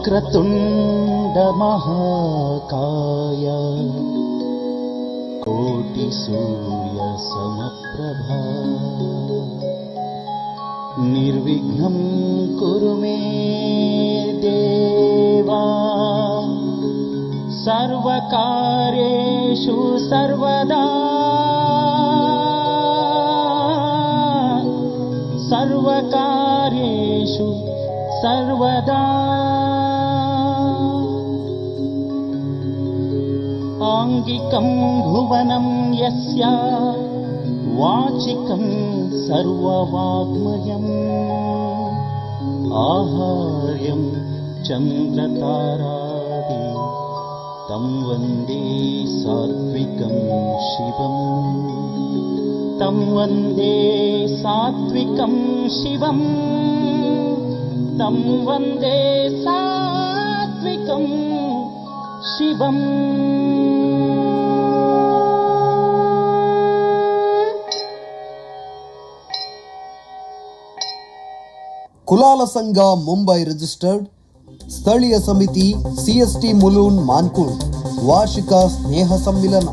वक्रतुण्ड महाकाय कोटिसूर्यसमप्रभा निर्विघ्नं कुरु मे देवा सर्वकार्येषु सर्वदा सर्वकार्येषु सर्वदा। आङ्गिकं भुवनं यस्य वाचिकं सर्ववाङ्मयम् आहार्यं चन्द्रतारादि तं वन्दे सात्विकं शिवम् तं वन्दे सात्विकं शिवम् तं वन्दे सात्विकं शिवम्। ಕುಲಾಲ ಸಂಘ ಮುಂಬೈ ರಿಜಿಸ್ಟರ್ಡ್ ಸ್ಥಳೀಯ ಸಮಿತಿ ಸಿಎಸ್ಟಿ ಮುಲೂನ್ ಮಾನ್ಕೂರ್ ವಾರ್ಷಿಕ ಸ್ನೇಹ ಸಮ್ಮಿಲನ.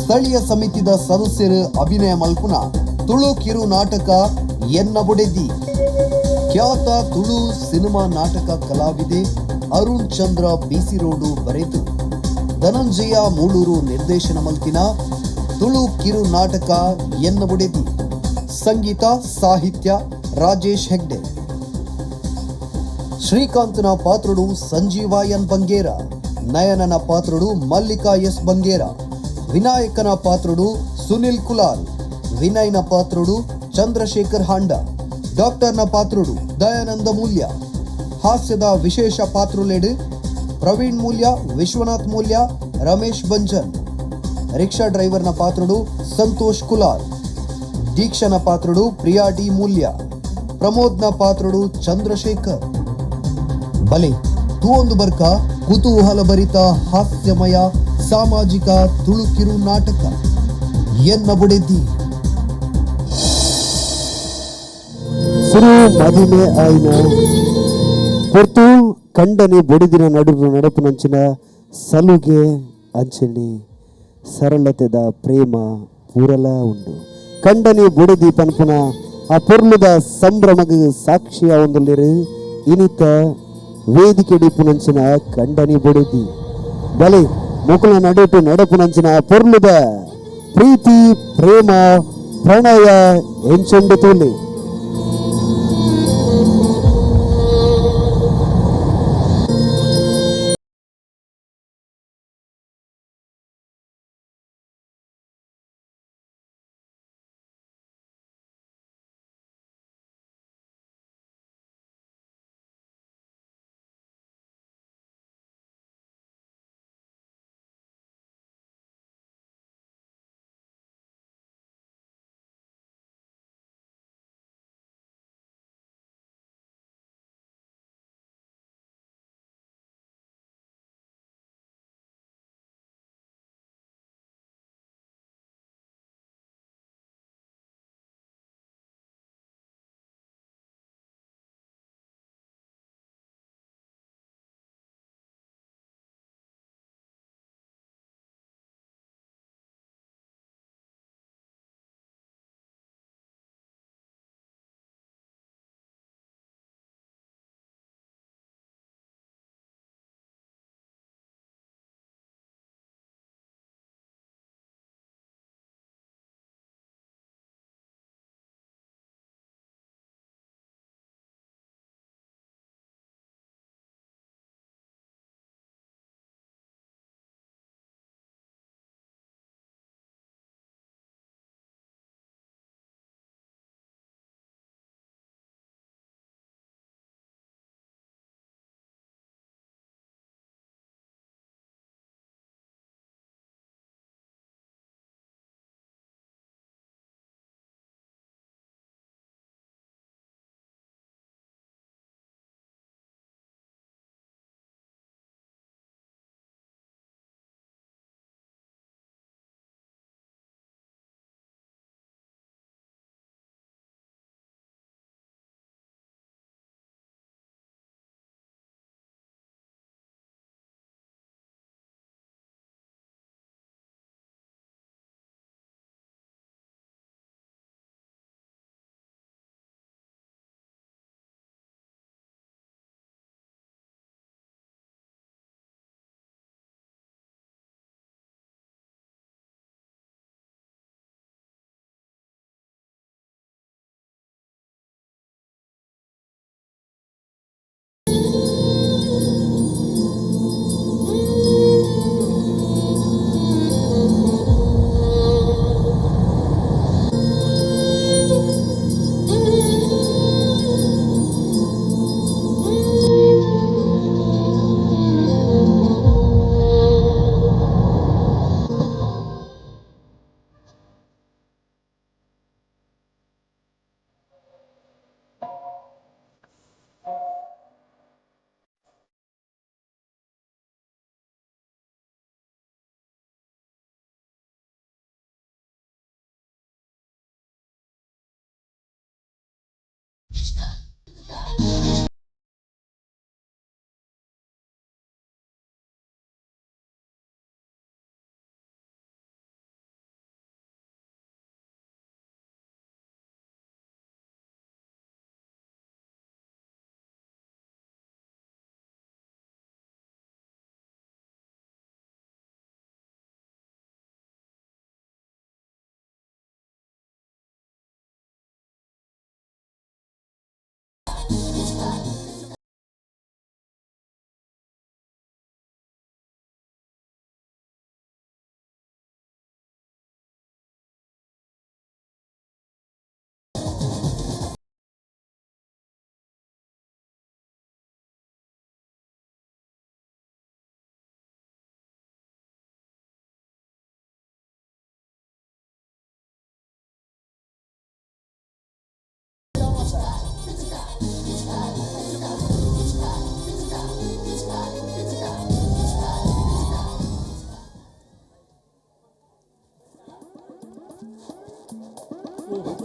ಸ್ಥಳೀಯ ಸಮಿತಿದ ಸದಸ್ಯರು ಅಭಿನಯ ಮಲ್ಪುನ ತುಳು ಕಿರು ನಾಟಕ ಎನ್ನ ಬುಡೆದಿ. ಖ್ಯಾತ ತುಳು ಸಿನಿಮಾ ನಾಟಕ ಕಲಾವಿದೆ ಅರುಣ್ ಚಂದ್ರ ಬಿಸಿ ರೋಡು ಬರೆದು ಧನಂಜಯ ಮೂಳೂರು ನಿರ್ದೇಶನ ಮಲ್ತಿನ ತುಳು ಕಿರು ನಾಟಕ ಎನ್ನ ಬುಡೆದಿ. ಸಂಗೀತ ಸಾಹಿತ್ಯ ರಾಜೇಶ್ ಹೆಗ್ಡೆ. ಶ್ರೀಕಾಂತ್ನ ಪಾತ್ರುಡು ಸಂಜೀವ ಎನ್ ಬಂಗೇರ, ನಯನನ ಪಾತ್ರುಡು ಮಲ್ಲಿಕಾ ಎಸ್ ಬಂಗೇರ, ವಿನಾಯಕನ ಪಾತ್ರುಡು ಸುನಿಲ್ ಕುಲಾಲ್, ವಿನಯ್ನ ಪಾತ್ರುಡು ಚಂದ್ರಶೇಖರ್ ಹಾಂಡ, ಡಾಕ್ಟರ್ನ ಪಾತ್ರುಡು ದಯಾನಂದ ಮೂಲ್ಯ, ಹಾಸ್ಯದ ವಿಶೇಷ ಪಾತ್ರುಲೆಡು ಪ್ರವೀಣ್ ಮೂಲ್ಯ, ವಿಶ್ವನಾಥ್ ಮೂಲ್ಯ, ರಮೇಶ್ ಬಂಜನ್, ರಿಕ್ಷಾ ಡ್ರೈವರ್ನ ಪಾತ್ರುಡು ಸಂತೋಷ್ ಕುಲಾಲ್, ದೀಕ್ಷನ ಪಾತ್ರುಡು ಪ್ರಿಯಾ ಡಿ ಮೂಲ್ಯ, ಪ್ರಮೋದ್ನ ಪಾತ್ರುಡು ಚಂದ್ರಶೇಖರ್. ಬಲೆ ತೂವೊಂದು ಬರ್ಕ ಕುತೂಹಲ ಭರಿತ ಹಾಸ್ಯಮಯ ಸಾಮಾಜಿಕ ತುಳುಕಿರು ನಾಟಕ ಎನ್ನ ಬುಡೆದಿ. ಸುರು ಮದಿಮೆ ಆಯಿನ ಪೊರ್ತು ಕಂಡನಿ ಬೊಡಿದಿನ ನಡು ನಡಪುನಂಚಿನ ಸಲುಗೆ ಅಂಚನೆ ಸರಳತೆದ ಪ್ರೇಮ ಪೂರಲ ಉಂಡು. ಕಂಡನಿ ಬುಡಿದಿ ಪನ್ಪುನ ಆ ಪೊರ್ಲುದ ಸಂಭ್ರಮಗ್ ಸಾಕ್ಷಿಯ ಒಂದುಲ್ಲೆರ್ ಇನಿತ ವೇದಿಕೆ ಡಿಪ್ಪುನಂಚಿನ ಕಂಡನಿ ಬೊಡೆದಿ. ಬಲೆ ಮೊಕುಲ ನಡುಟು ನಡಪುನಂಚಿನ ಪೊರ್ಲುದ ಪ್ರೀತಿ ಪ್ರೇಮ ಪ್ರಣಯ ಎಂಚೊಂಡು ತೂಲೆ.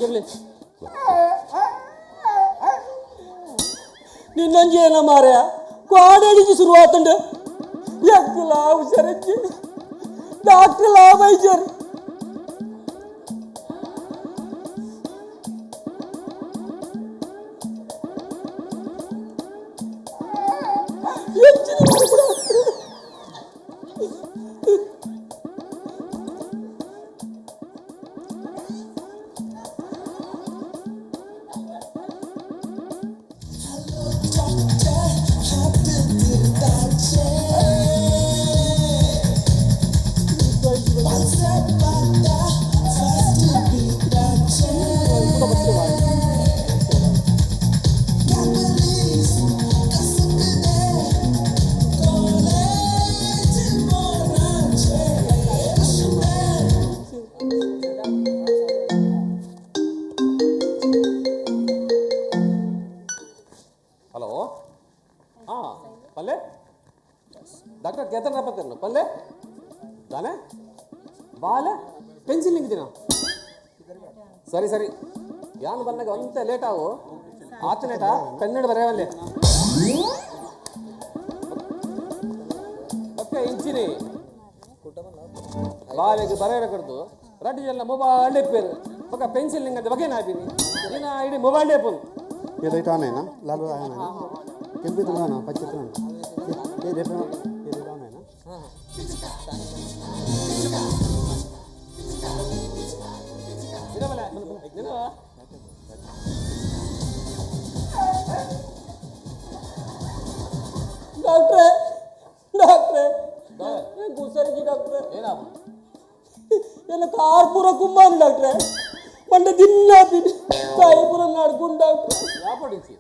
ಇರ್ಲಿ. ನಿನ್ನಂಜಿ ಏನ ಮಾರ್ಯ ಕ್ವಾಡಡಿಜಿ ಶುರುವಾತಂಡು ಎಕ್ಕಲ ಹುಷಾರಜ್ಜಿ ಡಾಕ್ಟರ್ ಲಾಭ ಐಜರ್. ಹಲೋ, ಹಾಂ ಪಲ್ಲೆ, ಡಾಕ್ಟರ್ ಕೇತನ್ ಪತ್ತೇನು ಪಲ್ಲೆ ದಾನೆ ಬಾಲೆ ಪೆನ್ಸಿಲ್ ನಿಂಗಿದಿನ. ಸರಿ ಸರಿ, ಯಾನು ಬಂದಾಗ ಒಂತೆ ಲೇಟ್ ಆವು ಆತನೇಟ ಕನ್ನಡ ಬರೆಯವಲ್ಲೇ. ಓಕೆ, ಇಂಚಿನಿ ಬಾಲೆಗೆ ಬರೆಯರ ಕೊಡ್ದು ರಡ್ಡಿ ಎಲ್ಲ ಮೊಬೈಲ್ ಇಪ್ಪೇರು ಬೊಕ ಪೆನ್ಸಿಲ್ ನಿಂಗಂತ ಬಗೆ ನಾಪಿನಿ ದಿನ ಇಡೀ ಮೊಬೈಲ್ ಇಪ್ಪು. ये लाइट ऑन है ना? लाल आया ना? ಕೆಂಪು ना, ಪಚ್ಚೆ ये रेड, ये रेड ऑन है ना? ಡಾಕ್ಟ್ರೆ, ಡಾಕ್ಟ್ರೆ, ಗುಸರ್ಗಿ ಡಾಕ್ಟ್ರೆ. ಏನಾಪು? ಎಲ್ಲ ಕಾರ್ ಪೂರ ಕುಂಬಾನು ಡಾಕ್ಟ್ರೆ, ಮಂಡೆ ದಿನ ಕಾಯಿ ಪೂರ ನಡ್ಕೊಂಡು ಡಾಕ್ಟ್ರೆ. ಯಾಪಡಿಸಿ?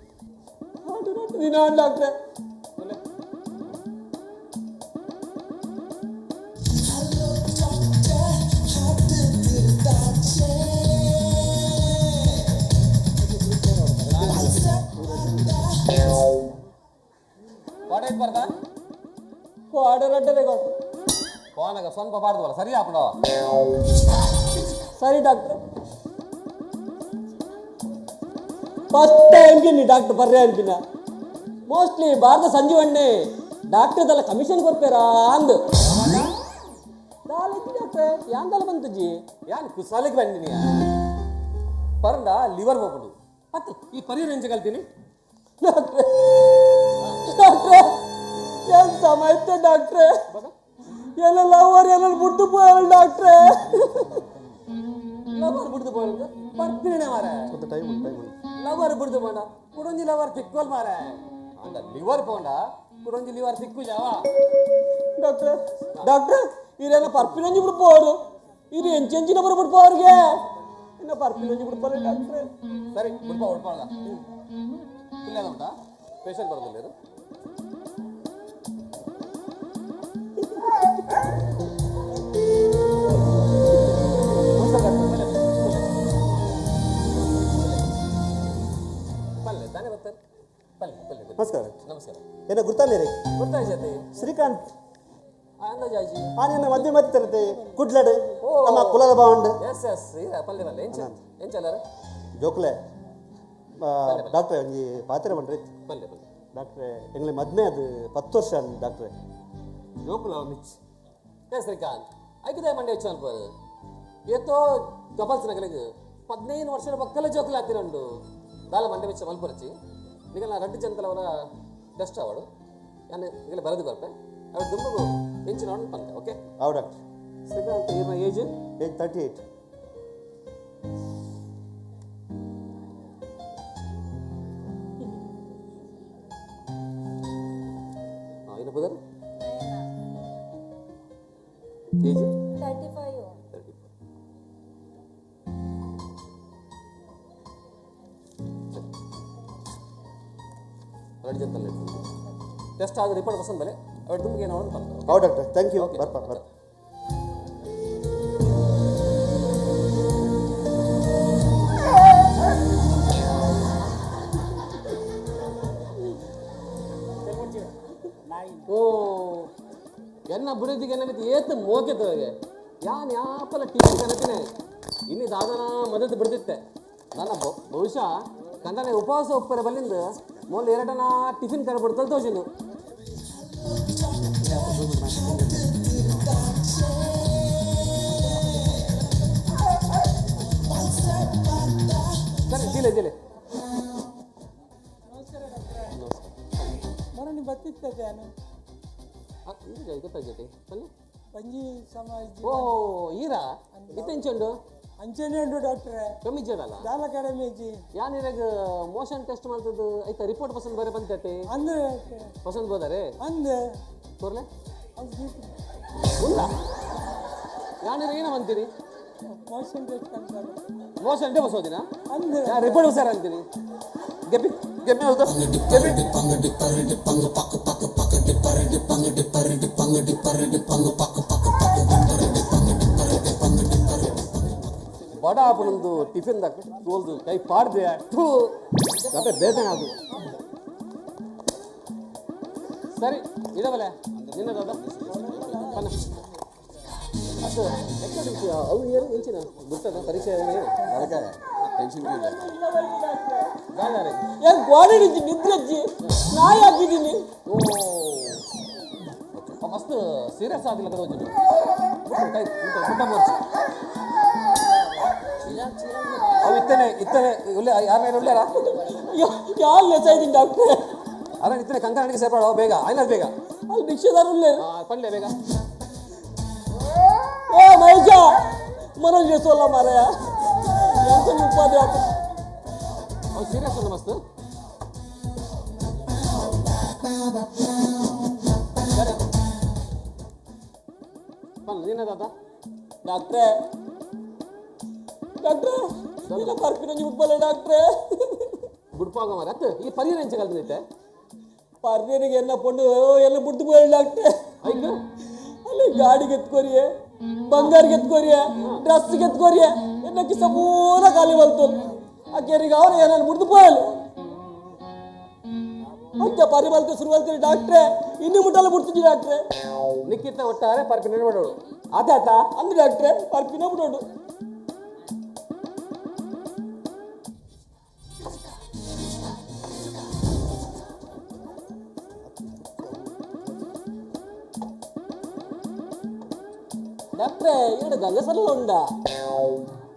ಆಟು ರಟ್ಟು ದಿನ ಡಾಕ್ಟ್ರೆ. ವಾಡೈತ್ ಬರ್ದಾ? ಆರ್ಡರ್ ಅಡ್ಡರೆ ಕೊಟ್ಟು. ಫೋನಾಗ ಸ್ವಲ್ಪ ಬಾರ್ದವಲ್ಲ, ಸರಿ ಆಪುಂಡು. ಸರಿ ಡಾಕ್ಟ್ರೆ. ಫಸ್ಟ್ ಟೈಮ್ ಗಿನ್ನಿ ಡಾಕ್ಟರ್ ಬರ್ರೆ ಅನ್ಪಿನ. ಮೋಸ್ಟ್ಲಿ ಭಾರತ ಸಂಜೀವಣ್ಣೆ ಡಾಕ್ಟರ್ದಲ್ಲ ಕಮಿಷನ್ ಕೊರ್ಪೇರಾ ಅಂದು ದಾಲ ಡಾಕ್ಟ್ರೆ, ಯಾಂದಲ್ಲ ಬಂತಜ್ಜಿ. ಯಾನ್ ಕುಸಾಲಿಗೆ ಬಂದಿನಿ ಪರಂಡ ಲಿವರ್ ಹೋಗ್ಬಿಡು ಮತ್ತೆ ಈ ಪರಿಯರ್ ಎಂಚ ಕಲ್ತೀನಿ. ಡಾಕ್ಟ್ರೆ, ಡಾಕ್ಟ್ರೆ, ಏನ್ ಸಮಯ ಡಾಕ್ಟ್ರೆ, ಎಲ್ಲ ಲವರ್ ಎಲ್ಲ ಬಿಟ್ಟು ಪೋಯಲ್ಲ ಡಾಕ್ಟ್ರೆ. ಲವರ್ ಬಿಡ್ದು ಪೋಯಲ್ಲ ಬರ್ತೀನಿ ಮಾರೆ. ಸ್ವಲ್ಪ ಟೈಮ್ ಉಂಟು, ಟೈಮ್ ಉಂಟು. ಲವರ್ ಬಿಡ್ದು ಪೋಂಡ ಕುಡೊಂಜಿ ಲವರ್ ತಿಕ್ಕೋಲ್ ಮಾರೆ. ಅಂದ ಲಿವರ್ ಪೋಂಡ ಕುಡೊಂಜಿ ಲಿವರ್ ತಿಕ್ಕು ಜಾವ. ಡಾಕ್ಟ್ರೆ, ಡಾಕ್ಟ್ರೆ, ಇರೇನ ಪರ್ಪಿನೊಂಜಿ ಬಿಡ್ಪೋರು, ಇದು ಎಂಚೆಂಚಿನ ಬರ ಬಿಡ್ಪೋರ್ಗೆ ಇನ್ನ ಪರ್ಪಿನೊಂಜಿ ಬಿಡ್ಪಾರೆ ಡಾಕ್ಟ್ರೆ. ಸರಿ ಬಿಡ್ಪ ಬಿಡ್ಪ ಇಲ್ಲ ಉಂಟಾ ಪೇಷಂಟ್ ಬರೋದಿಲ್ಲ ಇದು. ಪಲ್ಲೆ ತಾನೇ ಬರ್ತಾರೆ, ಪಲ್ಲೆ ಪಲ್ಲೆ ಪಲ್ಲೆ. ನಮಸ್ಕಾರ. ನಮಸ್ಕಾರ. ಏನೋ ಗುರ್ತಾನೆ? ಗೊತ್ತಾಯ್ತು. ಶ್ರೀಕಾಂತ್. ಅಂದಾಜಾಜಿ. ಆ ನಿನ್ನ ಮದುವೆ ಮತ್ತೆ ಕುಡ್ಲಡ್ ನಮ್ಮ ಕುಲದ ಬಾವಂಡ್. ಎಸ್ ಎಸ್, ಪಲ್ಲೆ ಪಲ್ಲೆ. ಎಂಚ ಎಂಚಲ್ಲಾರ? ಜೋಕ್ಲೆ ಡಾಕ್ಟ್ರೆ, ಒಂಜಿ ಪಾತ್ರೆ ಬಂಡ್ರಿ. ಪಲ್ಲೆ ಪಲ್ಲೆ. ಡಾಕ್ಟ್ರೆ, ಎಂಗ್ಲೆ ಮದ್ಮೆ ಅದು 10 ವರ್ಷ ಆಂಡ್ ಡಾಕ್ಟ್ರೆ. ಜೋಕುಲ ಮಿಚ್. ಏ ಶ್ರೀಕಾಂತ್, ಐಕದೇ ಮಂಡೆ ಹೆಚ್ಚು ಅನ್ಬೋದು ಏತೋ ಕಪಲ್ಸ್ ನಗಲಿಗೆ 15 ವರ್ಷದ ಪಕ್ಕಲ ಜೋಕುಲು ಹಾಕ್ತಿರಂಡು ದಾಲ ಮಂಡೆ ಮೆಚ್ಚ ಮಲ್ಪುರಚಿ. ನಿಗಲ ರಡ್ಡು ಜನತಲವರ ಟೆಸ್ಟ್ ಅವಡು ಯಾನ್ ನಿಗಲ ಬರೆದು ಬರ್ಪೆ ಅವು ದುಂಬುಗು ಎಂಚಿನ ಪಂಕ. ಓಕೆ? ಅವು ಡಾಕ್ಟ್ರೆ. ಶ್ರೀಕಾಂತ್, ಇವ್ರ ಏಜ್? ಏಜ್ 38. ಏನು ಬದರ್ ಏಜ್? 35. 34. ಎರಡು ಜನ ಟೆಸ್ಟ್ ಆದ ರಿಪೋರ್ಟ್ ಪಸಂದ್ ಬಲೆ ಅವು ದುಂಬಿಗೆ ಏನೋ ಪಂಕ. ಅವು ಡಾಕ್ಟ್ರೆ, thank you. ಬರ್ಪ ಬರ್ಪ. ಓ ಎನ್ನ ಬುಡದಿಗೆ ಎನ್ನ ಮಿತಿ ಏತ್ ಮೋಕೆತವಗೆ ಯಾನ್ ಯಾಪಲ ಟಿವಿ ಕನತಿನೆ. ಇನ್ನು ದಾದನ ಮದತ್ ಬಿಡ್ತಿತ್ತೆ ನನ್ನ ಬಹುಶಃ ಕಂದನೆ ಉಪವಾಸ ಒಪ್ಪರೆ ಬಲ್ಲಿಂದ ಮೊದಲು ಎರಡನ ಟಿಫಿನ್ ಕರಬಿಡ್ತಲ್ ತೋಜಿಂದು. ಸರಿ, ಜಿಲೆ ಜಿಲೆ. ಮೊನ್ನೆ ಬತ್ತಿತ್ತದೆ ನಾನು. ಗೊತ್ತಾಗ್ತೈತಿ ಬನ್ನಿ. ಬಂಜಿ ಸಮಾಜ. ಓ, ಈರಾ ಇತ್ತೆಂಚುಂಡು? ಅಂಚನೆ ಉಂಟು ಡಾಕ್ಟ್ರೆ. ಕಮ್ಮಿ ಇಜ್ಜದಲ್ಲ? ದಾಲ ಕಡಿಮೆ ಇಜ್ಜಿ. ಯಾನ್ ಇರಾಗ ಮೋಷನ್ ಟೆಸ್ಟ್ ಮಾಡ್ತದ್ದು ಐತ ರಿಪೋರ್ಟ್ ಪಸಂದ್ ಬರೆ ಬಂತೈತಿ. ಅಂದ್ರೆ? ಪಸಂದ್ ಬೋದಾರೆ. ಅಂದೆ. ತೋರ್ಲೆ. ಅದು ದೀಪ. ಉಲ್ಲ ಯಾನಿರ ಏನ ಅಂತೀರಿ? ಮೋಷನ್ ಟೆಸ್ಟ್ ಅಂತಾರೆ. ಮೋಷನ್ ಡೇ ಬಸೋದಿನ. ಅಂದ್ರೆ? ರಿಪೋರ್ಟ್ ಸರ್ ಅಂತೀನಿ. ಗೆಪ್ಪಿ ಗೆಪ್ಪಿ, ಹೌದು ಗೆಪ್ಪಿ. ಬಡ ಆಪನೊಂದು ಟಿಫಿನ್ ದಾಕ ತೋಲ್ದು ಕೈ ಪಾಡ್ದೆ ಥೂ ಅದೇ ಬೇಜಾನ ಅದು. ಸರಿ ಇಡಬಲೆ ನಿನ್ನದಾದ ಪನ್ನ ಅದು ಎక్కడ ವಿಷಯ ಅವು ಏನು ಇಂಚಿನ ಗುರ್ತದ ಪರಿಚಯ ಏನು? ಟೆನ್ಷನ್. ಗಾದಾರೆ. ಏನ್ ಗೋಡೆ ನಿಂತು ನಿದ್ರಜ್ಜಿ ನಾಯಿ ಹಾಕಿದ್ದೀನಿ. ಓ, ಮಸ್ತ್ ಸೀರಿಯಸ್ ಆಗಿಲ್ಲ ಕದೋಜು ಕೈ ಪುಟ್ಟ ಮೋರ್ಚಿ. ಅವು ಇತ್ತನೆ ಇತ್ತನೆ ಉಳ್ಳೆ ಯಾರ ಉಳ್ಳಾರ? ಯಾವ ಲೆಸ ಇದ್ದೀನಿ ಡಾಕ್ಟ್ರೆ. ಅಲ್ಲ, ಇತ್ತನೆ ಕಂಕನಾಡಿಗೆ ಸೇರ್ಪಾಡ ಬೇಗ ಆಯ್ನ ಬೇಗ. ಅಲ್ಲಿ ಭಿಕ್ಷೆದಾರ ಉಳ್ಳೇರು. ಪನ್ಲೆ ಬೇಗ. ಓ ಮಹೇಶ, ಮನೋಜ್ చేసుకోవాలా ಮಾರಾಯ, ఎంత ఉపాధి. ಅವ್ನು ಸೀರಿಯಸ್ ಅಲ್ಲ ಮಸ್ತ್. ಸರಿ ಪನ್ ನೀನದಾದ. ಡಾಕ್ಟ್ರೆ, ಡಾಕ್ಟ್ರೆ, ಇಲ್ಲ ಪರ್ಪಿನ ಉಪ್ಪಲ್ಲ ಡಾಕ್ಟ್ರೆ. ಬುಡ್ಪಾಗ ಮಾರ ಅತ್ತ ಈ ಪರಿಹಾರ ಎಂಚ ಕಲ್ತಿದ್ದೈತೆ? ಪರ್ನೇರಿಗೆ ಎನ್ನ ಪೊಣ್ಣು ಎಲ್ಲ ಬಿಡ್ತು పోయాడు ಡಾಕ್ಟ್ರೆ. ಐಕ್? ಅಲ್ಲಿ ಗಾಡಿಗೆ ಎತ್ಕೋರಿಯೆ, ಬಂಗಾರಿಗೆ ಎತ್ಕೋರಿಯೆ, ಡ್ರೆಸ್ಗೆ ಎತ್ಕೋರಿಯೆ, ಎನ್ನ ಕಿಸ ಪೂರ ಖಾಲಿ ಬಲ್ತು. ಆ ಕೆರಿಗೆ ಅವ್ರು ಏನಾರು ಬಿಡ್ದು పోయాలి. ಅಂಚ ಪರಿ ಬಲ್ತೆ ಶುರು ಬಲ್ತೀರಿ ಡಾಕ್ಟ್ರೆ, ಇನ್ನು ಮುಟ್ಟಲ್ಲ ಬಿಡ್ತಿದ್ವಿ ಡಾಕ್ಟ್ರೆ. ನಿಕ್ಕಿತ್ತ ಒಟ್ಟಾರೆ ಪರ್ಪಿನ ಬಿಡೋಡು ಆತ ಆತ. ಅಂದು ಡಾಕ್ಟ್ರೆ, ಪರ್ಪಿನ ಬಿಡೋಡು. ಡಾಕ್ಟ್ರೆ, ಎರಡು ಗಂಗಸರಲ್ಲ ಉಂಡ?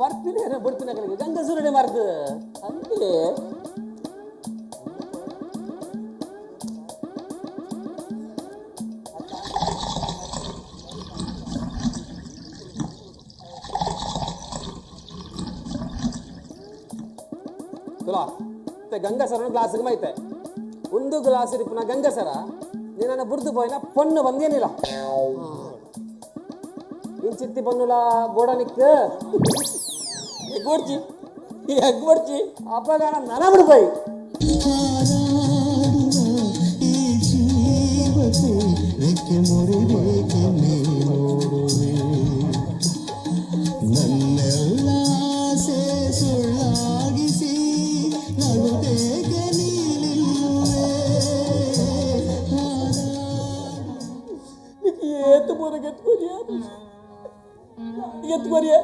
ಪರ್ಪಿನ ಬುಡ್ಪಿನ ಕಲಿಗೆ ಗಂಗಸೂರಡೆ ಮಾರ್ಗ. ಅಂತೆ. ತುಲಾ ಮತ್ತೆ ಗಂಗಸರನ ಗ್ಲಾಸ್ಗೆ ಮೈತೆ ಒಂದು ಗ್ಲಾಸ್ ಇರಿಪುನ ಗಂಗಸರ ನೀನನ್ನ ಬುಡ್ದು ಪೋಯಿನ ಪೊಣ್ಣು ಬಂದೇನಿಲ್ಲ ಇಂಚಿತ್ತಿ ಪನ್ನುಲ ಬೋಡನಿಕ್. ಎಗ್ಗೊಡ್ಚಿ ಎಗ್ಗೊಡ್ಚಿ. ಅಪ್ಪಗಾನ ನನ ಬಿಡ್ಪೋಯಿ. ಈ ಜೀವಕ್ಕೆ ರೆಕ್ಕೆ ಮುರಿಬೇಕೆ ನೀ ನೋಡುವೆ, ನನ್ನೆಲ್ಲ ಆಸೆ ಸುಳ್ಳಾಗಿಸಿ ನಗುತ್ತೇಕೆ ನೀನಿಲ್ಲುವೆ? నీకు ఏత్తు బూరకి ఎత్తుకోరియా, ఎత్తుకోరియా,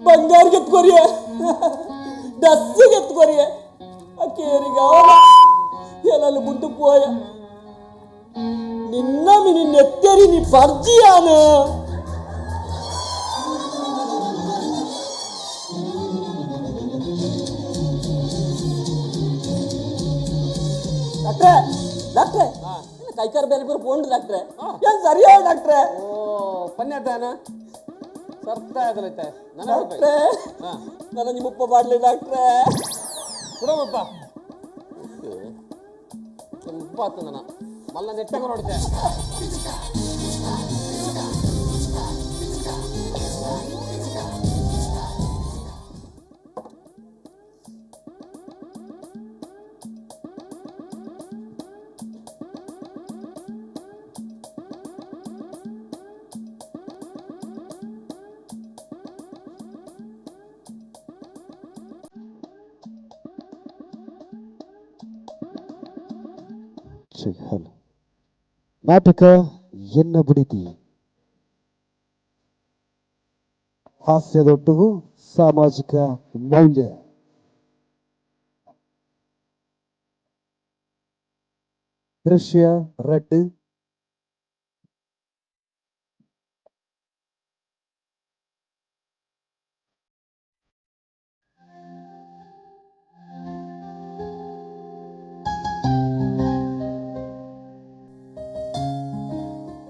బంగారుకి ఎత్తుకోరియా, డస్సుకి ఎత్తుకోరియా, ఆ కేరి కావాలా ఎలా ముట్టు పోయా. నిన్న మీ నిన్నెత్తేరి నీ పర్జియాను. ಡಾಕ್ಟ್ರೆ, ಡಾಕ್ಟ್ರೆ, ಕೈಕಾರ ಬೇರೆ ಬೇರೆ ಪೋಂಡು ಡಾಕ್ಟ್ರೆ, ಏನ್ ಸರಿಯಾ ಡಾಕ್ಟ್ರೆ? ಓ ಪನ್ಯಾತಾನ ಸರ್ತ ಆದಲೈತೆ ನನ್ನ. ಡಾಕ್ಟ್ರೆ, ನನ್ನ ನಿಮ್ಮಪ್ಪ ಬಾಡ್ಲಿ ಡಾಕ್ಟ್ರೆ. ಕುಡಮಪ್ಪ ಮುಪ್ಪ ಆತು ನನ್ನ ಮಲ್ಲ ನೆಟ್ಟಗ ನೋಡುತ್ತೆ. ಹಲೋ, ನಾಟಕ ಎನ್ನ ಬುಡಿತಿ. ಹಾಸ್ಯದೊಟ್ಟಿಗೂ ಸಾಮಾಜಿಕ ಮೌಲ್ಯ. ದೃಶ್ಯ ರಡ್ಡು.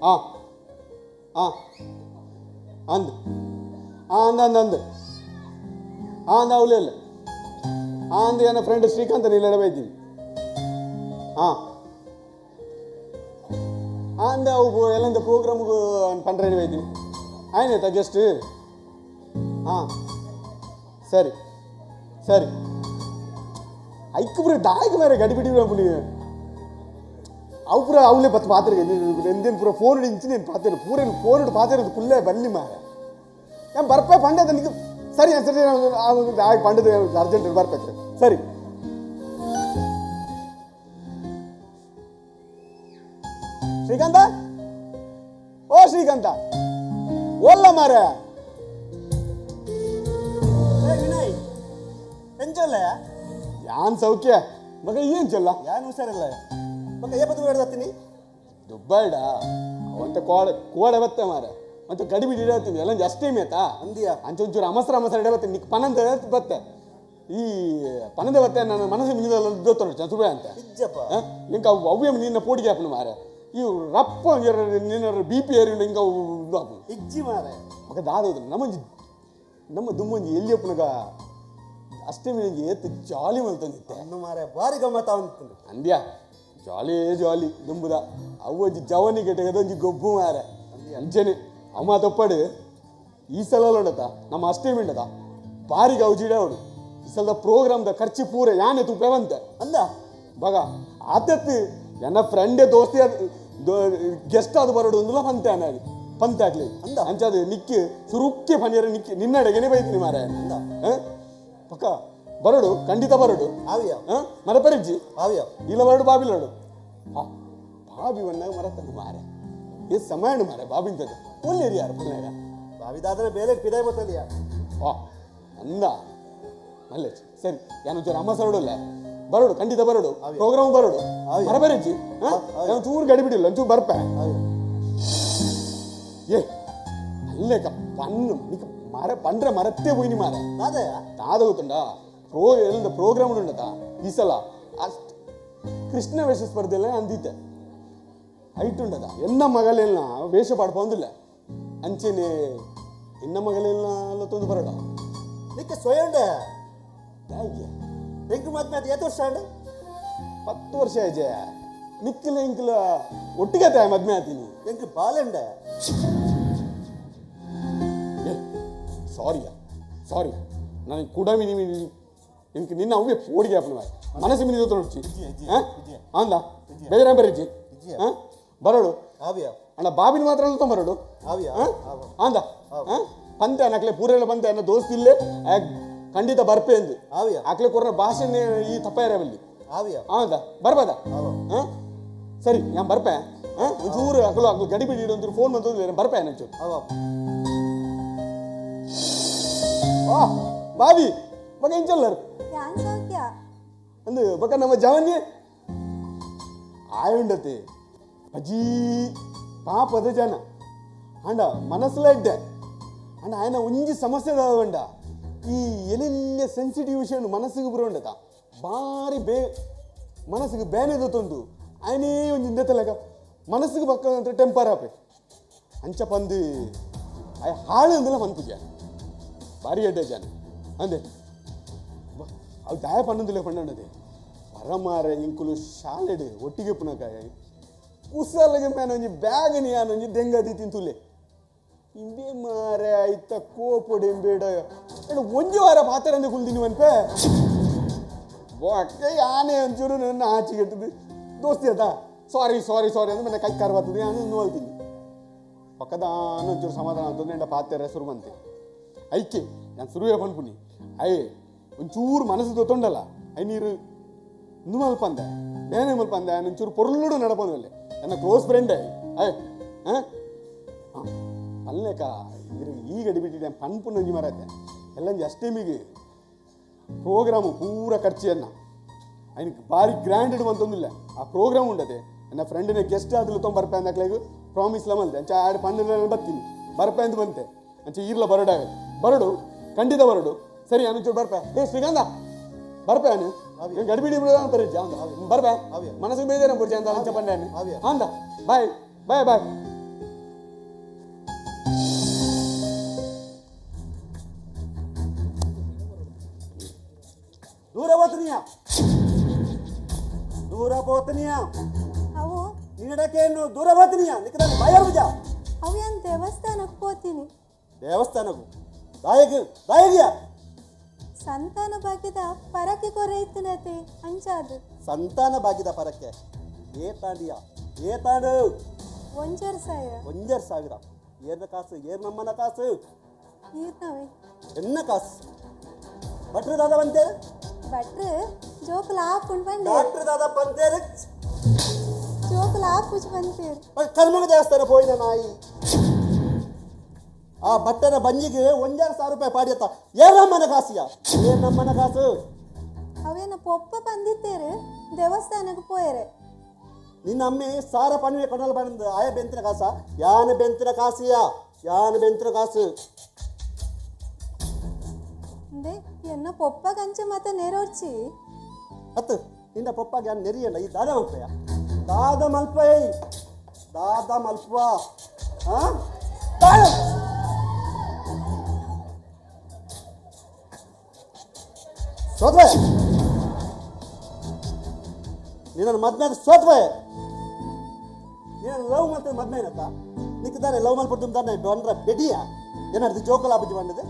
ಆ ಆ ಅಂದ್ ಆ ಅಂದ ಅಂದ ಅಂದ್ ಆ ಅಂದ ಅವಲೇ ಇಲ್ಲ. ಆ ಅಂದ ನನ್ನ ಫ್ರೆಂಡ್ ಶ್ರೀಕಾಂತ್ ನೀಲೆಡೆ ಬೈತೀನಿ. ಹಾಂ ಅಂದ ಅವು ಎಲ್ಲ ಪ್ರೋಗ್ರಾಮ್ಗೆ ಪಂಡ್ರೇಣಿ ಬೈತೀನಿ ಆಯ್ನಾಯ್ತಾ ಗೆಸ್ಟ್. ಹಾಂ ಸರಿ ಸರಿ. ಐಕ್ ಪೂರ ದಾಯಕ ಮೇರೆ ಗಡಿ ಬಿಡಿ ಪುಣಿ ಅವು ಪೂರ ಅವಲೇ ಬತ್ತು ಪಾತ್ರೆ ಎಂದೇನು ಪೂರ ಫೋನ್ ಇಂಚು నేను ಪಾತ್ರೆ ಪೂರ ಫೋನ್ ಪಾತ್ರೆ ಕುಲ್ಲೇ ಬಲ್ಲಿ ಮಾರೆ. ನಾನು ಬರ್ಪೆ ಪಂಡದ ನಿಂಗೆ. ಸರಿ ಸರಿ, ಪಂಡದ ಅರ್ಜೆಂಟ್ ಬರ್ಪೆ. ಸರಿ ಶ್ರೀಕಾಂತ, ಓ ಶ್ರೀಕಾಂತ, ಓಲ್ಲ ಮಾರೆ. ವಿನಯ್, ಎಂಚಲ್ಲ? ಯಾನ್ ಸೌಖ್ಯ ಮಗ, ಏನ್ ಚೊಲ್ಲ? ಯಾನ್ ಹುಷಾರಿಲ್ಲ ಮಗ. ಏಪತ್ತು ಬೇಡದತ್ತೀನಿ? ದುಬ್ಬಾಯ್ಡ ಅವಂತ ಕೋಡೆ ಕೋಡೆ ಬತ್ತೆ ಮಾರೆ. ಅಂತ ಗಡಿಬಿಡಿ ಇಡತ್ತೀನಿ ಎಲ್ಲ ಜಾಸ್ತಿ ಮೇತಾ. ಅಂದಿಯಾ? ಅಂಚ ಒಂಚೂರು ಅಮಸರ ಅಮಸರ ಇಡ ಬತ್ತೆ ನಿಕ್ ಪನಂದ ಬತ್ತೆ. ಈ ಪನಂದ ಬತ್ತೆ ನನ್ನ ಮನಸ್ಸು ಮಿನಿದಲ್ಲ ದೋತ್ತರು ಚತುರ್ಬೆ ಅಂತ. ಇಜ್ಜಪ್ಪ. ಇಂಕ ಅವು ಅವ್ಯ ನಿನ್ನ ಪೋಡಿಗೆ ಹಾಪನು ಮಾರೆ. ಈ ರಪ್ಪ ನಿನ್ನ ಬಿ ಪಿ ಏರಿ ಇಂಕ ಅವು ಇದು ಹಾಪನು. ಇಜ್ಜಿ ಮಾರೆ. ಮಗ ದಾದ ನಮ್ಮಂಜಿ ನಮ್ಮ ದುಮ್ಮಂಜಿ ಎಲ್ಲಿ ಅಪ್ಪನಗ ಅಷ್ಟೇ ಮಿನಿಂಜಿ ಏತ್ ಜಾಲಿ ಮಲ್ತಂದಿತ್ತೆ. ಅನ್ನು ಮಾರೆ, ಬಾರಿ ಗಮ್ಮತ್ತ ಅಂತೀನಿ. ಅಂದ್ಯಾ, ಜಾಲಿ ಜಾಲಿ ದುಂಬುದ ಅವು ಒಂಜಿ ಜವನಿ ಗೆಟಗದ ಒಂಜಿ ಗೊಬ್ಬು ಮಾರೆ. ಅಂಚನೆ ಅಮ್ಮ ತಪ್ಪಡು ಈ ಸಲ ಉಂಡತ ನಮ್ಮ ಅಷ್ಟೇ ಮಿಂಡತ ಬಾರಿಗೆ ಔಜಿಡ ಅವಡು. ಈ ಸಲದ ಪ್ರೋಗ್ರಾಮ್ದ ಖರ್ಚು ಪೂರ ಯಾನೆ ತೂಪೆ ಬಂತೆ. ಅಂದ. ಬಗ ಆತತ್ತು ನನ್ನ ಫ್ರೆಂಡೇ ದೋಸ್ತಿ ಗೆಸ್ಟ್ ಅದು ಬರೋಡು ಒಂದುಲ ಪಂತೆ ಅನ್ನಾಡಿ ಪಂತೆ ಆಗ್ಲಿ. ಅಂದ. ಅಂಚಾದ ನಿಕ್ಕಿ ಸುರುಕ್ಕೆ ಪನಿಯರ ನಿಕ್ಕಿ ನಿನ್ನಡೆಗೆನೆ ಬೈತೀನಿ ಮಾರೆ. ಅಂದ. ಪಕ್ಕ ಬರೋಡು, ಖಂಡಿತ ಬರೋಡು. ಆವಿಯ. ಮರಪರಿಜ್ಜಿ. ಆವಿಯ. ಇಲ್ಲ ಬರಡು ಬಾಬಿಲಡು. ಹಾ ಬಾಬಿ ವನ್ನಾಗ ಮರತನು ಮಾರೆ. ಏ ಸಮಯಣ ಮಾರೆ ಬಾಬಿಂತದ ಒಳ್ಳೆ ಯಾರು ಪುಣ್ಯಾಗ. ಬಾವಿದಾದ್ರೆ ಬೇಲೆ ಪಿದಾಯ್ ಬತ್ತಲಿಯ. ಆ ಅಂದ ಮಲ್ಲೆ ಸರಿ ಯಾನು ಜರ ಅಮ್ಮ ಸರಡಲ್ಲ ಬರೋಡು, ಖಂಡಿತ ಬರೋಡು, ಪ್ರೋಗ್ರಾಮ್ ಬರೋಡು. ಆವಿಯ. ಮರಬರಿಜ್ಜಿ. ಆವಿಯ. ಚೂರು ಗಡಿ ಬಿಡಿಲ್ಲ, ಒಂಚೂರು ಬರ್ಪೆ. ಆವಿಯ. ಏ ಅಲ್ಲೇಕ ಪಣ್ಣು ನಿಕ್ಕ ಮರ ಪಂಡ್ರೆ ಮರತ್ತೇ ಪೋಯಿನಿ ಮಾರೆ. ದಾದಯ. ದಾದ ಗೊತ್ತುಂಡ ಎಲ್ಲಿಂದ ಪ್ರೋಗ್ರಾಮ್ ಉಂಡತ ಈ ಸಲ ಅಷ್ಟು ಕೃಷ್ಣ ವೇಷ ಸ್ಪರ್ಧೆಲ್ಲ ಅಂದಿದ್ದೆ ಹೈಟ್ ಉಂಡದ ಎನ್ನ ಮಗಲೆಲ್ಲ ವೇಷ ಪಾಡ್ಪೊಂದಿಲ್ಲ ಅಂಚೆನೆ ಎನ್ನ ಮಗಲೆಲ್ಲ ಅಲ್ಲ ತೊಂದು ಬರೋಡ. ನಿಕ್ಕ ಸ್ವಯಂಡ. ದಾಯ್ಗೆ. ಎಂಕು ಮದ್ಮೆ ಅದು ಏತ್ ವರ್ಷ ಅಂಡ್? 10 ವರ್ಷ ಆಯ್ಜೆ. ನಿಕ್ಕಿಲ ಇಂಕಿಲ ಒಟ್ಟಿಗೆ ತಾಯ ಮದ್ಮೆ ಆತೀನಿ. ಎಂಕು ಬಾಲೆಂಡ. ಏ ಸಾರಿಯಾ ಸಾರಿ, ನನಗೆ ಕುಡಮಿ ನಿಮಿ ಇಂಕ ನಿನ್ನ ಅವೇ ಪೋಡಿಗೆ ಅಪ್ಪನ ಮನಸ್ಸು ಮಿನಿ ತೊಡಚಿ. ಅಂದ ಬೇಜಾರ ಬರೀಜಿ. ಹಾಂ ಬರೋಡು. ಆವಿಯ. ಅಣ್ಣ ಬಾಬಿನ ಮಾತ್ರ ಅಲ್ಲ ಬರೋಡು. ಆವಿಯ. ಅಂದ ಪಂತೆ ನಕ್ಲೆ ಪೂರೆಲ್ಲ ಪಂತೆ ಅನ್ನ ದೋಸ್ತಿ ಇಲ್ಲೇ ಖಂಡಿತ ಬರ್ಪೆ ಎಂದು. ಆವಿಯ. ಆಕ್ಲೆ ಕೊರ್ನ ಭಾಷೆನೇ ಈ ತಪ್ಪಾಯಿರವಲ್ಲಿ. ಆವಿಯ. ಹೌದಾ ಬರ್ಬೋದಾ? ಆವ. ಹಾಂ ಸರಿ, ನಾನು ಬರ್ಪೆ. ಹಾಂ ಒಂಚೂರು ಅಕಲು ಅಕಲು ಗಡಿ ಬಿಡಿ ಒಂಚೂರು ಫೋನ್ ಬಂತು, ಬರ್ಪೆ ಒಂಚೂರು. ಆವ. ಆ ಬಾಬಿ ಮಗ ಇಂಚಲ್ಲರು. ಯಾನ್ ಸೌಖ್ಯ. ಅಂದು ಬಕ ನಮ್ಮ ಜವನ್ಯ ಆಯುಂಡತೆ ಅಜೀ ಪಾಪದ ಜನ ಅಂಡ ಮನಸ್ಸುಲ ಇಡ್ಡೆ ಅಂಡ ಆಯನ ಒಂಜಿ ಸಮಸ್ಯೆ ದಾವಂಡ ಈ ಎಲೆಲ್ಲ ಸೆನ್ಸಿಟಿವ್ ವಿಷಯ ಮನಸ್ಸಿಗೆ ಬರೋಂಡತ ಬಾರಿ ಬೇ ಮನಸ್ಸಿಗೆ ಬೇನೆ ತೊಂದು ಆಯನೇ ಒಂಜಿ ಇಂದೆತ್ತಲಕ ಮನಸ್ಸಿಗೆ ಬಕ್ಕ ಅಂತ ಟೆಂಪರ್ ಆಪೆ ಅಂಚ ಪಂದು ಆಯ ಹಾಳು ಅಂದಲ ಪನ್ಪುಜ ಬಾರಿ ಎಡ್ಡೆ ಜನ ಅಂದೆ. ಅವು ದಾಯ ಪನ್ನೊಂದಿಲ್ಲ ಪಣ್ಣದೆ ಪರಮಾರೆ ಇಂಕುಲು ಶಾಲೆಡ್ ಒಟ್ಟಿಗೆ ಪುನಕ ಕುಸಲಗೆ ಮೇನ ಒಂಜಿ ಬ್ಯಾಗ್ ಯಾನ್ ಒಂಜಿ ದೆಂಗದಿ ತಿಂತುಲೆ ಇಂಬೆ ಮಾರೆ ಐತ ಕೋಪೊಡು ಎಂಬೇಡ ಎಡ ಒಂಜಿ ವಾರ ಪಾತೆರಂದೆ ಕುಲ್ದಿನಿ ಮನ್ಪೆ ಬೊಕ್ಕ ಯಾನೆ ಒಂಚೂರು ನನ್ನ ಆಚೆಗೆಟ್ಟದು ದೋಸ್ತಿ ಅದ ಸಾರಿ ಸಾರಿ ಸಾರಿ ಅಂದ್ರೆ ಮನೆ ಕೈ ಕಾರ್ ಬರ್ತದೆ ನಾನು ನೋಲ್ತೀನಿ ಪಕ್ಕದಾನ ಒಂಚೂರು ಸಮಾಧಾನ ಅಂತಂದ್ರೆ ಎಂಡ ಪಾತೆರ ಶುರು ಬಂತೆ ಐಕೆ ನಾನು ಶುರುವೇ ಪನ್ಪುನಿ ಅಯ್ಯೇ ಒಂಚೂರು ಮನಸ್ಸು ತೊಂಡಲ್ಲ I ನೀರು ಇಂದು ಮಲ್ಪಂದೆ ಬೇನೆ ಮಲ್ಪಂದೆ ಒಂಚೂರು ಪೊರ್ಲುಡು ನಡಪಂದಲ್ಲೇ ನನ್ನ ಕ್ಲೋಸ್ ಫ್ರೆಂಡೇ ಅಯ್ಯ ಹಾಂ ಹಾಂ ಅಲ್ಲೇಕ ಇರು ಈ ಗಡಿ ಬಿಟ್ಟಿದೆ ಪನ್ಪು ನಂಜಿ ಮರತ್ತೆ ಎಲ್ಲಂಜಿ ಅಷ್ಟಮಿಗೆ ಪ್ರೋಗ್ರಾಮು ಪೂರ ಖರ್ಚಿಯನ್ನ ఆయనకి ಭಾರಿ ಗ್ರ್ಯಾಂಡೆಡ್ ಬಂತೊಂದಿಲ್ಲ ಆ ಪ್ರೋಗ್ರಾಮ್ ಉಂಡತೆ. ನನ್ನ ಫ್ರೆಂಡಿನ ಗೆಸ್ಟ್ ಆದಲು ತೊಂಬ ಬರ್ಪೆ ಅಂದಕ್ಲೆಗ್ ಪ್ರಾಮಿಸ್ ಮಲ್ತೆ. ಅಂಚ ಆಡ್ ಪಂಡ ಬತ್ತೀನಿ ಬರ್ಪೆ ಅಂತ ಬಂತೆ. ಅಂಚ ಈರ್ಲ ಬರಡಾಗ ಬರಡು, ಖಂಡಿತ ಬರಡು. ಸರಿ, ಅನುಚೂರು ಬರ್ಪೆ. ಏ ಶ್ರೀಗಂಧ, ಬರ್ಪೆ. ಅನು ಗಡಿಬಿಡಿ ಅಂತಾರೆ ಬರ್ಪೆ. ಮನಸ್ಸಿಗೆ ಬೇಜಾರ ಪೂರ್ತಿ ಅಂತ ಅಂಚ ಪಂಡೆ. ಅಂದ ಬಾಯ್ ಬಾಯ್ ಬಾಯ್. ದೂರ ಹೋಗ್ತೀನಿಯ, ದೂರ ಹೋಗ್ತೀನಿಯ. ಅವು ನೀಡಕೇನು ದೂರ ಹೋಗ್ತೀನಿಯ ನಿಕ್ಕದಾನೆ ಬಾಯಾರು ಬಿಜ. ಅವು ಏನು ದೇವಸ್ಥಾನಕ್ಕೆ ಹೋಗ್ತೀನಿ. ದೇವಸ್ಥಾನಕ್ಕೂ ದಾಯಕ ದಾಯಗಿಯ. ಸಂತಾನ ಭಾಗ್ಯದ ಪರಕ್ಕೆ ಕೊರೆ ಇತ್ತನತೆ ಅಂಚಾದು. ಸಂತಾನ ಭಾಗ್ಯದ ಪರಕ್ಕೆ ಏ ತಾಂಡಿಯ ಏ ತಾಂಡು? 1,500. 1,500 ಏರ್ನ ಕಾಸು? ಏರ್ ನಮ್ಮನ ಕಾಸು? ಈರ್ನವೇ. ಎನ್ನ ಕಾಸು? ಭಟ್ರು ದಾದ ಬಂತೇರು. ಭಟ್ರು ಜೋಕುಲ ಆಪುಂಡು ಬಂದೆ. ಡಾಕ್ಟರ್ ದಾದ ಬಂತೇರು. ಜೋಕುಲ ಆಪುಜ್ ಬಂತೇರು. ಕರ್ಮಗ ದೇವಸ್ಥಾನ ಪೋಯಿನ ನಾಯಿ ಆ ಭಟ್ಟನ ಬಂಜಿಗೆ 1,500 ರೂಪಾಯಿ ಪಾಡಿಯತ್ತ. ಏರ್ ನಮ್ಮನ ಕಾಸಿಯ? ಏರ್ ನಮ್ಮನ ಕಾಸು? ಅವೇನ ಪೊಪ್ಪ ಬಂದಿತ್ತೇರು ದೇವಸ್ಥಾನಕ್ಕೆ ಪೋಯರೆ. ನಿನ್ನ ಅಮ್ಮೆ ಸಾರ ಪಣಿವೆ ಕೊಡಲ್ ಬಂದ ಆಯ ಬೆಂತಿನ ಕಾಸ ಯಾನ ಬೆಂತಿನ ಕಾಸಿಯ ಯಾನ ಬೆಂತಿನ ಕಾಸು? ಅಂದೆ ಎನ್ನ ಪೊಪ್ಪ ಕಂಚ ಮತ ನೆರೋರ್ಚಿ. ಅತ್ತು ನಿನ್ನ ಪೊಪ್ಪಾಗ ಯಾನ್ ನೆರಿಯಲ್ಲ. ಈ ದಾದ ಮಲ್ಪಯ್ಯ, ದಾದ ಮಲ್ಪಯ್, ದಾದ ಮಲ್ಪ. ಆ ಸೋತ್ವೆ ನಿನ್ನ ಮದ್ವೆ, ಸೋತ್ವೆ. ನೀನು ಲವ್ ಮಾಡ್ತದೆ ಮದ್ವೆ ಏನತ್ತ ನಿಕ್ಕಿದ್ದಾರೆ. ಲವ್ ಮಲ್ಪಡ್ದು ತಾನೆ ಬಂದ್ರ ಬೆಡಿಯ ಏನಾಡ್ದು ಜೋಕಲ ಬುಜ್ಜಿ ಬಂದದೆ.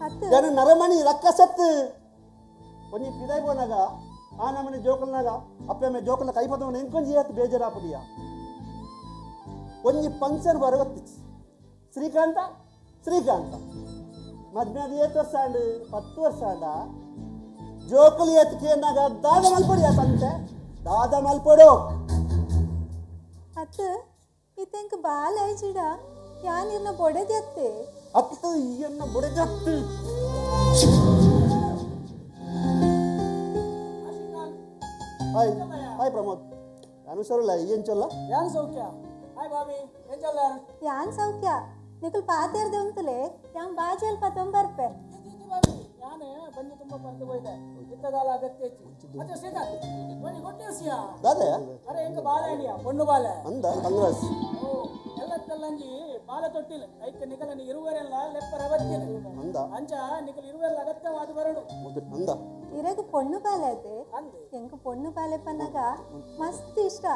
ಅತ್ತು. ಜನ ನರಮಣಿ ರಕ್ಕ ಸತ್ತು ಒಂಜಿ ಪಿದಾಯ್ ಪೋನಾಗ ಆ ನಮನೆ ಜೋಕಲ್ನಾಗ ಅಪ್ಪೆ ಅಮ್ಮೆ ಜೋಕಲ್ನ ಕೈ ಪದವನ ಇಂಕೊಂಜಿ ಏತ್ ಬೇಜಾರಾಪುಡಿಯ. ಒಂಜಿ ಫಂಕ್ಷನ್ ಬರಗೊತ್ತಿಚ್ಚಿ. ಶ್ರೀಕಾಂತ ಶ್ರೀಕಾಂತ ಮದ್ವೆ ಅದು ಏತ್ ವರ್ಷ ಆಂಡ್? 10 ವರ್ಷ ಆಂಡ. ಜೋಕುಲು ಏತ್ ಕೇನಾಗ ದಾದ ಮಲ್ಪೊಡಿಯ ಸಂತೆ, ದಾದ ಮಲ್ಪೊಡು. ಅತ್ತು ಇತ್ತೆಂಕ್ ಬಾಲ ಐಜಿಡ ಯಾನ್ ಇರ್ನ ಬೊಡೆದೆತ್ತೆ. ಅತ್ತು ಎನ್ನ ಬುಡಜತ್ತು. ಹಾಯ್ ಹಾಯ್ ಪ್ರಮೋದ್, ನಾನು ಹುಷಾರಿಲ್ಲ. ಏನು ಚೊಲ್ಲ? ಯಾನ್ ಸೌಖ್ಯ. ಹಾಯ್ ಬಾಬಿ, ಏನ್ ಚಲ್ಲಾರ? ಯಾನ್ ಸೌಖ್ಯ. ನಿಕುಲ್ ಪಾತೇರ್ದೆ ಉಂತುಲೆ, ಯಾನ್ ಬಾಜಲ್ ಪತೊಂಬರ್ಪೆ. ಬಾಬಿ, ಯಾನ್ ಬಂಜಿ ತುಂಬ ಪರ್ದು ಹೋಯ್ದೆ ಇತ್ತದಾಲ ಅಗತ್ಯ ಹೆಚ್ಚು. ಅಚ್ಚ ಶ್ರೀಕಾಂತ್, ಒಂಜಿ ಗುಡ್ ನ್ಯೂಸ್ ಯಾ. ದಾದೆ? ಅರೆ ಎಂಕ ಬಾಲೆ ಅಂಡಿಯಾ, ಪೊಣ್ಣು ಬಾಲೆ. ಅಂದ, ಕಂಗ್ರೆಸ್. ಓ ಎಲ್ಲ ತೆಲ್ಲಂಜಿ ಬಾಲ ತೊಟ್ಟಿಲ್ ಐಕ್ ನಿಕಲನ ಇರುವರೆಲ್ಲ ಲೆಪ್ಪರ ಬತ್ತಿನ. ಅಂದ. ಅಂಚ ನಿಕಲ್ ಇರುವೆಲ್ಲ ಅಗತ್ಯವಾದ ಬರಡು. ಅಂದ. ಇರಗ್ ಪೊಣ್ಣು ಬಾಲೆ ಅತೆ? ಅಂದು. ಎಂಕ್ ಪೊಣ್ಣು ಬಾಲೆ ಪನ್ನಗ ಮಸ್ತ್ ಇಷ್ಟ.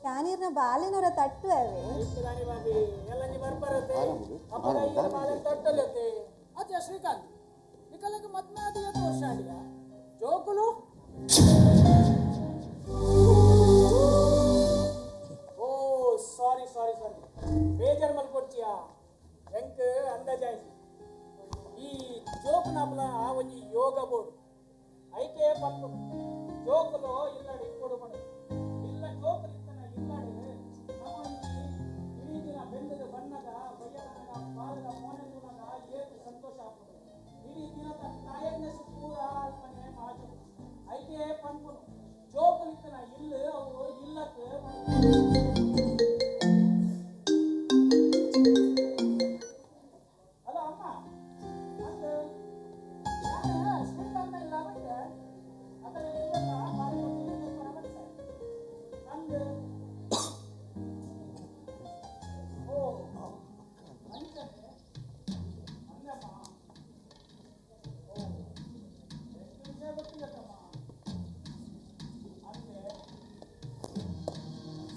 ಯಾನಿರ್ನ ಬಾಲೆನೊರ ತಟ್ಟು ಅವೆ. ಐಕ್ ದಾನಿ ಬಾಬಿ, ಎಲ್ಲಂಜಿ ಬರ್ಪರತೆ ಅಪ್ಪಗ ಈರ ಬಾಲೆ ತೊಟ್ಟಲತೆ. ಅಚ್ಚ ಶ್ರೀಕಾಂತ್, ನಿಕಲಗೆ ಮದ್ಮೆ ಆದ ಏತ್ ವರ್ಷ ಅಂಡಿಯಾ? ಜೋಕುಲು? ಓ ಸಾರಿ ಸಾರಿ ಸಾರಿ, ಬೇಜಾರ್ ಮಲ್ಪೊಡ್ಚಿಯಾ, ಎಂಕ್ ಅಂದಾಜಾಯ್ತು. ಈ ಜೋಕುನಾಪಲ ಆ ಒಂಜಿ ಯೋಗ ಬೋರ್ಡು ಐಕೆ ಪನ್ಪುನು ಜೋಕುಲು ಇಲ್ಲಡು ಇಪ್ಪೊಡು ಪಂಡು. ಇಲ್ಲ ಜೋಕುಲು ಇತ್ತನ ಇಲ್ಲಡು ನಮ ಒಂಜಿ ಇಡೀ ದಿನ ಬೆಂದದ ಬಣ್ಣಗ ಬಯ್ಯದನಗ ಬಾಲದ ಮೋನೆ ತೂನಗ ಏತ್ ಸಂತೋಷ ಆಪುಂಡು. ಇಡೀ ದಿನದ ಟಯರ್ಡ್ನೆಸ್ ಪೂರ ಅಲ್ಪನೆ ಮಾಜುಂಡು. ಐಕೆ ಪನ್ಪುನು ಜೋಕುಲು ಇತ್ತನ ಇಲ್ಲು ಅವು ಇಲ್ಲಕ್ ಪಂಡು. ಹಲೋ ಅಮ್ಮ, ಅಂದ್ ನಾನು ಶ್ರೀಕಾಂತ ಇಲ್ಲ ಬಂದೆ ಅಕಡೆ ಇರುವಲ್ಲ ಬಾಳೆ ಕೊಟ್ಟಿಲ್ಲ ಬತ್ತೆ ಅಂದ್. ಓ ಅಂಚಂತೆ ಅಂದಮ್ಮ. ಓ ಎಷ್ಟು ವಿಷಯ ಗೊತ್ತಿಲ್ಲತ್ತಮ್ಮ ಅಂದೆ.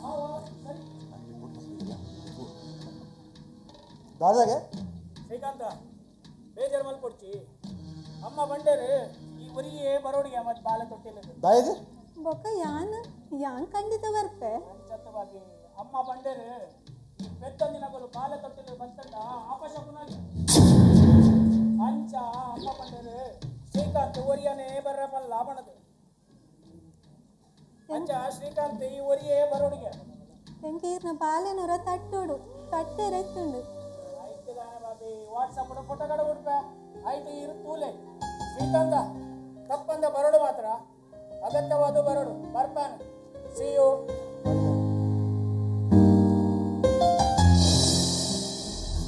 ಆವ ಸರಿ. ದಾದಾಗೆ. ಶ್ರೀಕಾಂತ, ಬೇಜಾರು ಮಲ್ಪೊಡ್ಚಿ, ಅಮ್ಮ ಬಂಡೇರು ಈ ಊರಿಗೆ ಬರೋಡಿಗೆ ಮತ್ತೆ ಬಾಲೆ ತೊಟ್ಟಿಲ್ಲ. ದಾಯಗೆ. ಬೊಕ್ಕ ಯಾನ್ ಯಾನ್ ಖಂಡಿತ ಬರ್ಪೆ. ಅಂಚತ್ತವಾಗಿ ಅಮ್ಮ ಬಂಡೇರು ಈ ಪೆತ್ತಂದಿನಗಳು ಬಾಲೆ ತೊಟ್ಟಿಲು ಬತ್ತಂಡ ಆಪಶಕುನಾಗಿ. ಅಂಚ ಅಮ್ಮ ಬಂಡೇರು ಶ್ರೀಕಾಂತ್ ಒರಿಯನೇ ಬರ್ರಪಲ್ಲ ಬಣದು. ಅಂಚ ಶ್ರೀಕಾಂತ್ ಈ ಒರಿಯೇ ಬರೋಡಿಗೆ. ಎಂಕ್ ಈರ್ನ ಬಾಲೆನೊರ ತಟ್ಟೋಡು. ಕಟ್ಟೆರೆತ್ತುಂಡು. ಐಕ್ದಾನ ಬಾಬಿ ವಾಟ್ಸಪ್ ಫೋಟೋ ಕಡ ಬಿಡ್ಪೆ ಐಟ್ ಇರು ತೂಲೆ. ಶ್ರೀಕಾಂತ ತಪ್ಪಂದ ಬರಡು ಮಾತ್ರ ಅಗತ್ಯವಾದ ಬರಡು ಬರ್ಪಾನ್. C you.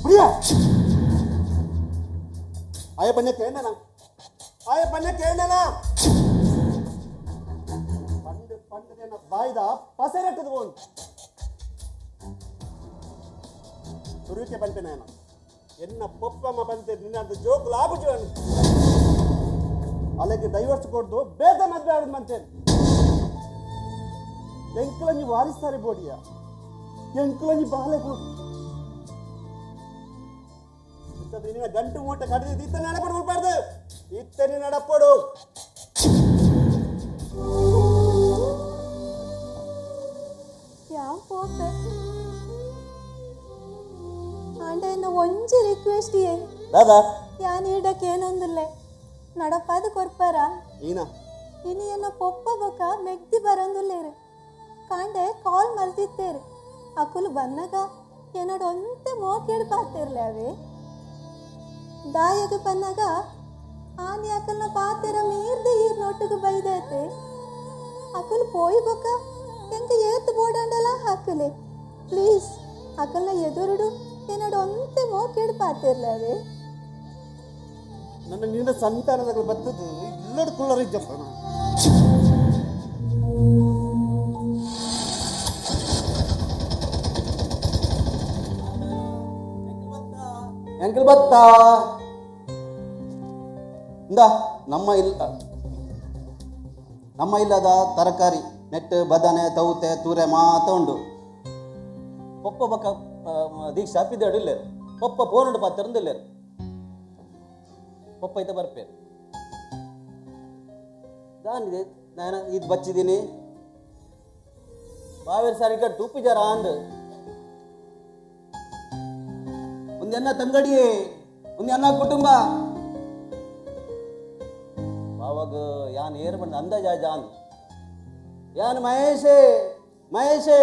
Priya ಆಯ ಪನ್ಯ ಕೇಳಣ, ಆಯ ಪನ್ಯ ಕೇಳಣ. ಪಂಡು ಪಂಡದೇನ ಬಾಯ್ದ ಪಸೆರಟ್ಟದು ಬೋಂಡು ಸುರುವಿಕೆ ಪನ್ಪೆನ ಎನ್ನ ಪೊಪ್ಪಮ್ಮ ಬಂತೆ ನಿನ್ನ ಜೋಕ್ ಲಾಭ ಅಲೆಗೆ ಡೈವರ್ಸ್ ಕೊಡ್ದು ಬೇಗ ಮದ್ವೆ ಆಡುದು ಮಂತೇನೆ. ಎಂಕಲಂಜಿ ವಾರಿಸ್ತಾರೆ ಬೋಡಿಯ, ಎಂಕಲಂಜಿ ಬಾಲೆ ಬೋಡು. ನಿನ್ನ ಗಂಟು ಮೂಟೆ ಕಡಿದು ಇತ್ತ ನಡಪಡು ಉಳ್ಬಾರ್ದು, ಇತ್ತನೆ ನಡಪಡು. ಯಾನ್ ಪೋಪೆ ಆಂಡ ಎನ್ನ ಒಂಜಿ ರಿಕ್ವೆಸ್ಟ್ ಏ. ದಾದಾ? ಯಾನ್ ಈಡಕ್ಕೆ ಏನೊಂದುಲ್ಲೆ ನಡಪಾದ ಕೊರ್ಪರ? ಈನ ಇನಿ ಎನ್ನ ಪೊಪ್ಪ ಬೊಕ ಮೆಗ್ದಿ ಬರಂದುಲ್ಲೇರು, ಕಾಂಡೆ ಕಾಲ್ ಮಲ್ತಿತ್ತೇರು. ಅಕುಲು ಬನ್ನಗ ಎನ್ನೋಡು ಒಂತೆ ಮೋಕೇಡ್ ಪಾತಿರ್ಲೆ ಅವೇ. ದಾಯಗ ಪನ್ನಗ ಆನಿ ಅಕಲ್ನ ಪಾತೆರ ಮೀರ್ದ ಈರ್ ನೊಟ್ಟುಗು ಬೈದೈತೆ. ಅಕುಲು ಪೋಯಿ ಬೊಕ ಎಂಕ ಏತ್ ಬೋಡಂಡಲ ಹಾಕಲೆ. ಪ್ಲೀಸ್ ಅಕಲ್ನ ಎದುರುಡು ಎನ್ನೋಡು ಒಂತೆ ಮೋಕೇಡ್ ಪಾತಿರ್ಲೆ ಅವೇ. ನನ್ನ ನಿನ್ನ ಸಂತಾನದ ಬತ್ತದು ಇಲ್ಲಡ್ ಕುಳ್ಳರಿಜ್ಜಪ್ಪ. ಎಂಕಲ್ ಬತ್ತಾ ಇಂದ ನಮ್ಮ ಇಲ್ಲ ನಮ್ಮ ಇಲ್ಲದ ತರಕಾರಿ ನೆಟ್ ಬದನೆ ತೌತೆ ತೂರೆ ಮಾತ ಉಂಡು. ಪೊಪ್ಪ ಬೊಕ್ಕ ದೀಕ್ಷಾ ಪಿದಾಡು ಇಲ್ಲೇರು. ಪೊಪ್ಪ ಫೋನ್ ಉಂಡು ಪಾತೆರಂದು ಇಲ್ಲೇರು. ಪೊಪ್ಪ ಐತೆ ಬರ್ಪೇರು ದಾನಿದೆ. ನಾನು ಇದು ಬಚ್ಚಿದ್ದೀನಿ ಬಾವೇರು ಸಾರಿ ತೂಪಿ ಜರ ಅಂದ್. ಒಂದೆನ್ನ ತಂಗಡಿಯೇ, ಒಂದೆನ್ನ ಕುಟುಂಬ. ಆವಾಗ ಯಾನ್ ಏರ್ ಬಂದ ಅಂದಾಜ ಜಾನ್. ಯಾನ್ ಮಹೇಶೇ, ಮಹೇಶೇ,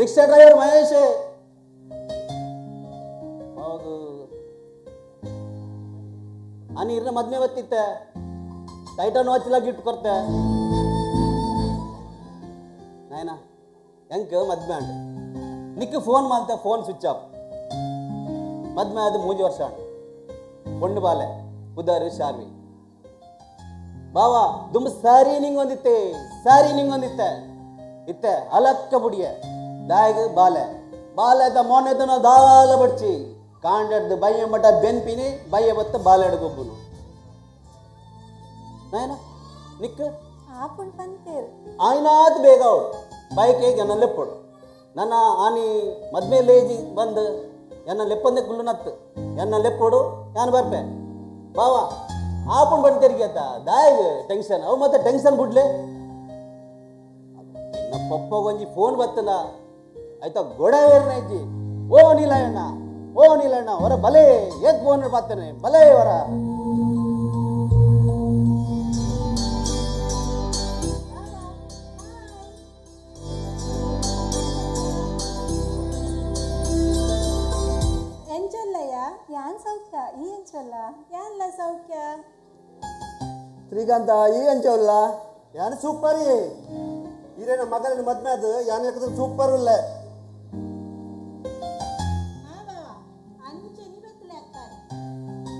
ರಿಕ್ಷಾ ಡ್ರೈವರ್ ಮಹೇಶೇ. ಆವಾಗ ಆನಿ ಇರ್ನ ಮದ್ಮೆ ಬತ್ತಿತ್ತೆ, ಟೈಟಾನ್ ವಾಚ್ ಗಿಫ್ಟ್ ಕೊರ್ತೆ. ನಾಯನ ಎಂಕ್ ಮದ್ಮೆ ಅಂಡ್ ನಿಕ್ ಫೋನ್ ಮಾಡ್ತೆ, ಫೋನ್ ಸ್ವಿಚ್ ಆಫ್. ಮದ್ಮೆ ಅದು 3 ವರ್ಷ ಅಂಡ್ ಪೊಣ್ಣು ಬಾಲೆ ಉದಾರು ಶಾರ್ವಿ. ಬಾವಾ ದುಂಬ ಸಾರಿ ನಿಂಗೆ ಒಂದಿತ್ತೆ, ಸಾರಿ ನಿಂಗೆ ಒಂದಿತ್ತೆ ಇತ್ತೆ ಅಲಕ್ಕ ಬುಡಿಯ ದಾಯಗ ಬಾಲೆ ಬಾಲೆದ ಮೊನೆದನ ದಾಲ ಬಡ್ಚಿ ಕಾಂಡಡ್ದು ಬಯ್ಯ ಮಟ ಬೆನ್ಪಿನಿ ಬಯ್ಯ ಬತ್ತ ಬಾಲೆಡ್ ಗೊಬ್ಬುನು. ನಾಯನ ನಿಕ್ ಆಪುಂಡು ಪಂತೇರು. ಆಯ್ನಾತ್ ಬೇಗ ಅವಳು ಬೈಕ್ ಎನ್ನ ಲೆಪ್ಪೊಡು. ನನ್ನ ಆನಿ ಮದ್ಮೆ ಲೇಜಿ ಬಂದು ಎನ್ನ ಲೆಪ್ಪಂದೆ ಕುಲ್ಲು ನತ್ತು ಎನ್ನ ಲೆಪ್ಪೊಡು. ಯಾನ್ ಬರ್ಪೆ ಬಾವಾ ಆಪುಂಡು ಬಂದು ತೆರಿಗೆ ಆತ ದಾಯಗ್ ಟೆನ್ಷನ್ ಅವು ಮತ್ತೆ ಟೆನ್ಷನ್ ಬಿಡ್ಲೆ. ನಿನ್ನ ಪಪ್ಪಗೊಂಜಿ ಫೋನ್ ಬತ್ತಲ್ಲ ಆಯ್ತಾ ಗೊಡವೇರ್ನ ಇಜ್ಜಿ. ಓ ನೀಲಣ್ಣ, ಓ ನೀಲಣ್ಣ, ಹೊರ ಬಲೆ ಏತ್ ಫೋನ್ ಬರ್ತಾನೆ ಬಲೆ ಹೊರ. ಎಂಚೊಲ್ಲಯ್ಯ? ಯಾನ್ ಸೌಖ್ಯ, ಈ ಎಂಚೊಲ್ಲ? ಯಾನ್ಲ ಸೌಖ್ಯ. ಶ್ರೀಕಾಂತ ಈ ಅಂಚವಲ್ಲ? ಯಾನು ಸೂಪರ್ ಈರೇನ ಮಗನ ಮದ್ಮೆ ಅದು ಯಾನು ಯಾಕಂದ್ರೆ ಸೂಪರ್ ಇಲ್ಲ.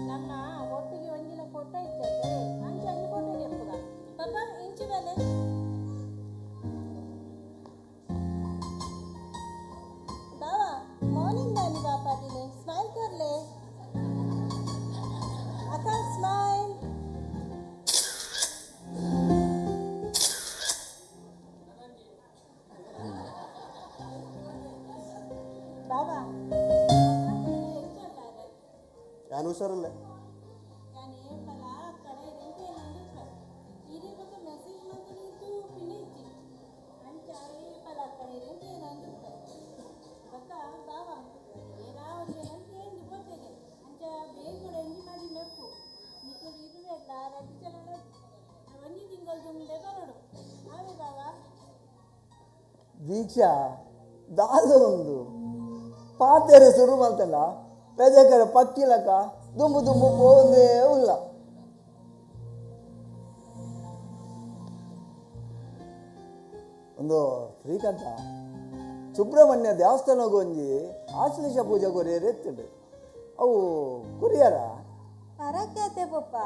ನಮ್ಮ ಒಟ್ಟಿಗೆ ಒಂಜಿನ ಫೋಟೋ ಇರ್ತದೆ, ಅಂಚೆ ಅಂಜಿ ಫೋಟೋ ಚೆಪ್ಪುಗ ಪಾಪ ಇಂಚಿ ಬಲೆ. ಬಾವಾ ಮಾರ್ನಿಂಗ್ ದಾನಿ ಬಾಪಾದಿನಿ ಸ್ಮೈಲ್ ಕೊರ್ಲೆ ಅಕ್ಕ ಸ್ಮೈಲ್. ಬಾವಾ ಯಾನು ಹುಷಾರಿಲ್ಲ. ದೀಕ್ಷಾ ದಾದ ಒಂದು ಪಾತೆರೆ ಶುರು ಮಲ್ತಲ್ಲ ಪೆಜಕರ ಪಕ್ಕಿಲಕ ದುಂಬು ದುಂಬು ಪೋಂದೇ ಉಲ್ಲ. ಒಂದು ಶ್ರೀಕಾಂತ ಸುಬ್ರಹ್ಮಣ್ಯ ದೇವಸ್ಥಾನಗ್ ಒಂಜಿ ಆಶ್ಲೇಷ ಪೂಜೆ ಕೊರಿಯರ್ ಎತ್ತುಂಡು ಅವು ಕೊರಿಯರ. ಪರಕ್ಕೆ ಪಪ್ಪ,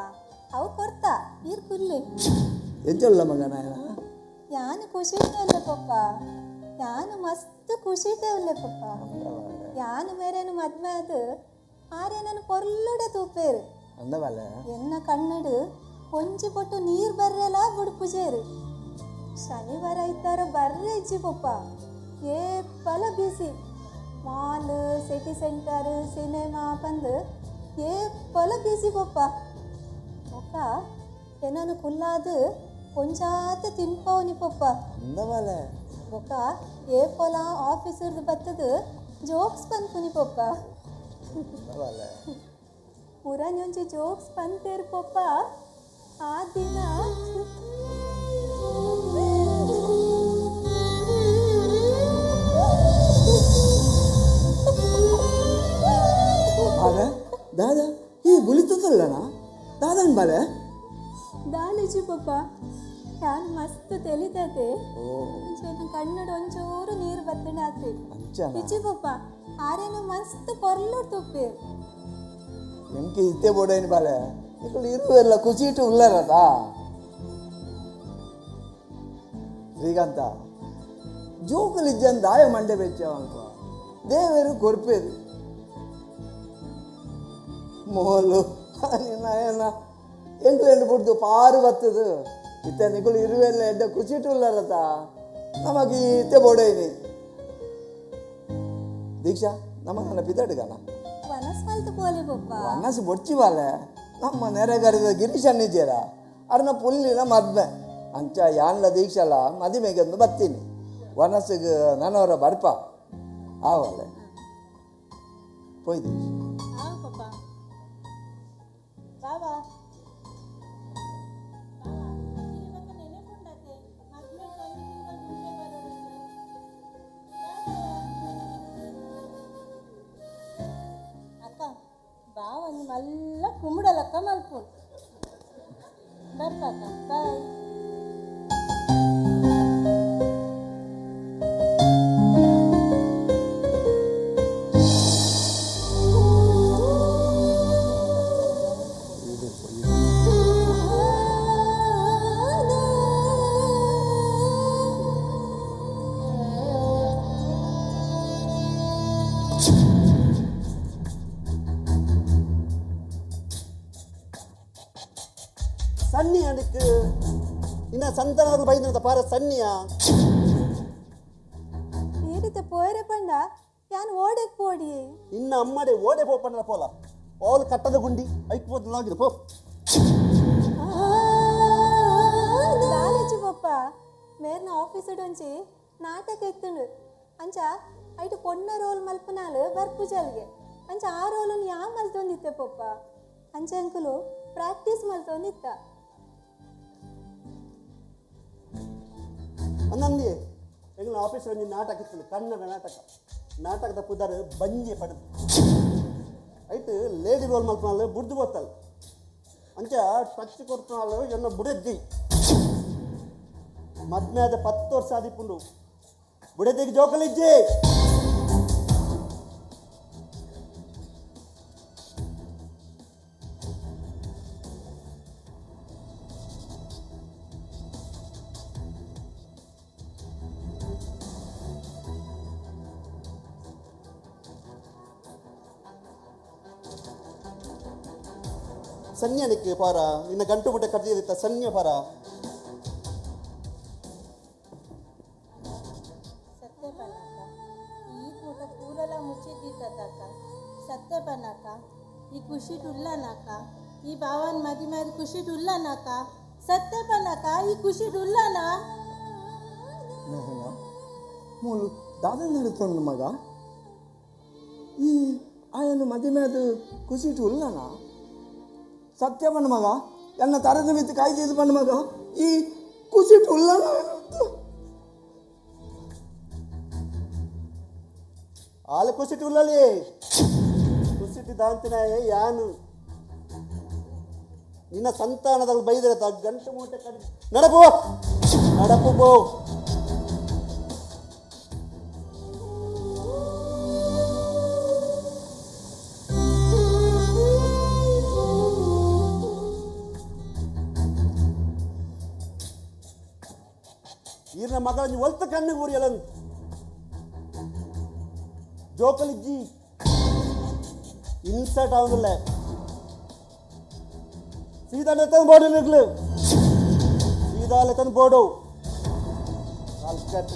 ಅವು ಕೊರ್ತಾ ಈರ್ ಕುಲ್ಲೆ. ಎಂಚಲ್ಲ ಮಗ ನಾಯನ? ಯಾನು ಖುಷಿಟೆ ಉಲ್ಲೆ ಪಪ್ಪ, ಯಾನು ಮಸ್ತ್ ಖುಷಿಟೆ ಉಲ್ಲೆ ಪಪ್ಪ. ಯಾನು ಮೇರೇನು ಮದ್ಮೆ ಅದು ಆರೆ ನಾನು ಪೊರ್ಲುಡೆ ತೂಪೇರು. ಅಂದವಲ್ಲ. ಎನ್ನ ಕಣ್ಣಡು ಒಂಜಿ ಪೊಟ್ಟು ನೀರ್ ಬರ್ರೆಲ ಬುಡ್ಪುಜೇರು. ಶನಿವಾರ ಐತಾರ ಬರ್ರೆ ಇಜ್ಜಿ ಪಪ್ಪ, ಏಪಲ ಬಿಸಿ ಮಾಲ್ ಸಿಟಿ ಸೆಂಟರ್ ಸಿನಿಮಾ ಪಂದು ಏಪಲ ಬಿಸಿ ಪಪ್ಪ. ಬೊಕ್ಕ ಎನ್ನನು ಕುಲ್ಲಾದು ಒಂಜಾತ ತಿನ್ಪವನಿ ಪಪ್ಪ. ಅಂದವಲ್ಲ. ಬೊಕ್ಕ ಏಪಲ ಆಫೀಸರ್ದು ಬತ್ತದು ಜೋಕ್ಸ್ ಪನ್ಪುನಿ ಪಪ್ಪ. ಅಂದವಲ್ಲ. ಮುರನೊಂಜಿ ಜೋಕ್ಸ್ ಪಂತೇರು ಪಪ್ಪ ಆ ದಿನ. ಬಾಲೆ ದಾದಾ ಈ ಬುಲಿತದಲ್ಲನ ದಾದನ್ ಬಾಲೆ. ದಾಲಿಜಿ ಪಪ್ಪ, ಯಾನ್ ಮಸ್ತ್ ತೆಲಿತತೆ. ಒಂಚೂರು ಕಣ್ಣಡು ಒಂಚೂರು ನೀರು ಬತ್ತಣ ಆತೆ. ಅಂಚನ? ಇಜ್ಜಿ ಪಪ್ಪ, ಆರೇನು ಮಸ್ತ್ ಪೊರ್ಲು ತುಪ್ಪೆ. ಎಂಕೆ ಇತ್ತೆ ಬೋಡೈನ್ ಬಾಲೆ, ನಿಕುಲು ಇರುವೆಲ್ಲ ಖುಷಿಟು ಉಲ್ಲರದಾ. ಶ್ರೀಕಾಂತ ಜೋಕುಲಿಜ್ಜನ್ ದಾಯ ಮಂಡೆ ಬೆಚ್ಚ ದೇವರು ಕೊರ್ಪೇದು ಮೋಲು ನಿನ್ನ ಎಂಕ್ಲೆಂಡು ಬುಡ್ದು ಪಾರು ಬತ್ತದು. ಇತ್ತೆ ನಿಕುಲು ಇರುವೆಲ್ಲ ಎಡ್ಡ ಖುಷಿಟು ಉಲ್ಲರತ, ನಮಗೆ ಇತ್ತೆ ಬೋಡೈನಿ. ದೀಕ್ಷಾ ನಮ್ಮ ನನ್ನ ಪಿದಾಡುಗನ ವನಸ್ ಮಲ್ತು ಪೋಲೆ ಪಪ್ಪ. ವನಸ್ ಬೊಡ್ಚಿ ಬಾಲೆ, ನಮ್ಮ ನೆರೆಗರಿದ ಗಿರೀಶ್ ಅನ್ನಿದ್ದೀರ ಅರ್ನ ಪುಲ್ಲಿನ ಮದ್ಮೆ ಅಂಚ ಯಾನ್ಲ ದೀಕ್ಷಲ ಮದಿಮೆಗೊಂದು ಬತ್ತೀನಿ. ವನಸ್ಸಿಗೆ ನನ್ನವರ ಬರ್ಪ ಆವಲೆ ಪೋಯ್ ದೀಕ್ಷ. ಆವ್ ಪಪ್ಪ. ಬಾವಾ ನೆನೆಪುಂಡತೆ ಮದ್ಮೆ ಒಂಜಿ ತಿಂಗಳು ದುಂಬೆ ಬರೋಡು. ಅಕ್ಕ ಬಾವ ಮಲ್ಲ ಕುಂಬುಡಲಕ್ಕ ಮಲ್ಪುಂಡು ಬರ್ಪಾಕ. ಬಾಯ್. ಸನ್ನಿ ಅದಕ್ಕೆ ಇನ್ನ ಸಂತನವರು ಬೈದಂತ ಪಾರ ಸನ್ನಿಯ. ಈ ರೀತಿ ಪೋಯರೆ ಪಂಡ ಯಾನ್ ಓಡೆಗ್ ಪೋಡಿ. ಇನ್ನ ಅಮ್ಮಡೆ ಓಡೆ ಪೋಪಂಡ ಪೋಲ ಓಲ್ ಕಟ್ಟದ ಗುಂಡಿ ಐಕ್ ಪೋದು ಪೋ. ದಾಲಿಜಿ ಪಪ್ಪ, ಮೇರ್ನ ಆಫೀಸ್ ಒಂಜಿ ನಾಟಕ ಎತ್ತುಂಡು. ಅಂಚ ಐಟು ಪೊಣ್ಣ ರೋಲ್ ಮಲ್ಪನಾಲು ಬರ್ಪುಜಲ್ಗೆ. ಅಂಚ ಆ ರೋಲನ್ನು ಯಾ ಮಲ್ತೊಂದಿತ್ತೆ ಪಪ್ಪ. ಅಂಚ ಅಂಕುಲು ಪ್ರಾಕ್ಟೀಸ್ ಮಲ್ತೊಂದಿತ್ತ. ಅಂದಂದಿ ಎಂಗ್ಲ ಆಫೀಸ್ ಒಂಜಿ ನಾಟಕ ಇತ್ತು, ಕನ್ನಡ ನಾಟಕ. ನಾಟಕದ ಪುದರ್ ಬಂಜೆ ಪಡೆದು. ಐಟ್ ಲೇಡಿ ರೋಲ್ ಮಲ್ಪನಾಲು ಬುಡ್ದು ಬೋತಲ್. ಅಂಚ ಟಚ್ ಕೊಡ್ತಾಳು ಎನ್ನ ಬುಡೆದ್ದಿ. ಮದ್ಮೆ ಆದ 10 ವರ್ಷ ಆದಿಪ್ಪುಂಡು, ಬುಡೆದಿಗೆ ಜೋಕಲಿಜ್ಜಿ. ಸನ್ಯಾನಿಕ್ಕೆ ಪಾರ ನಿನ್ನ ಗಂಟು ಮುಟ್ಟೆ ಕಟ್ಟಿದಿತ್ತ ಸನ್ಯ ಪಾರ. ಸತ್ಯ ಪನಕ ಈ ಕೂಟ ಪೂರಲ ಮುಚ್ಚಿದ್ದೀತಕ್ಕ. ಸತ್ಯ ಪನಕ ಈ ಖುಷಿಟ್ ಉಲ್ಲನಕ, ಈ ಬಾವನ್ ಮದಿ ಮದಿ ಖುಷಿಟ್ ಉಲ್ಲನಕ. ಸತ್ಯ ಪನಕ ಈ ಖುಷಿಟ್ ಉಲ್ಲನ. ಮೂಲು ದಾದ ನಡೀತೊಂಡು ಮಗ, ಈ ಆಯನು ಮದಿಮೆ ಅದು ಖುಷಿಟ್ ಉಲ್ಲನ. ಸತ್ಯ ಪಣ್ಣ ಮಗ, ಎನ್ನ ತರದ ಮಿತ್ತು ಕಾಯ್ದಿದ್ದು ಪಣ್ಣ ಮಗ, ಈ ಖುಷಿಟ್ ಉಲ್ಲನ. ಆಲ ಕುಸಿಟಿ ಉಲ್ಲಲಿ ಕುಸಿಟಿ ದಾಂತಿನಾಯೆ ಯಾನು ನಿನ್ನ ಸಂತಾನದಲ್ಲಿ ಬೈದರೆ ಗಂಟು ಮೂಟೆ ಕಡಿ ನಡಪು ನಡಪು ಬೋ. ಈರ್ನ ಮಗಳ ಒಲ್ತ ಕಣ್ಣು ಊರಿಯಲಂತ ಜೋಕಲಿಜ್ಜಿ ಇನ್ಸರ್ಟ್ ಆಗುದಿಲ್ಲ. ಸೀದಾ ಲೆತ್ತನ ಬೋರ್ಡು ನಿಗ್ಲು, ಸೀದಾ ಲೆತ್ತನ ಬೋರ್ಡು ಕಟ್.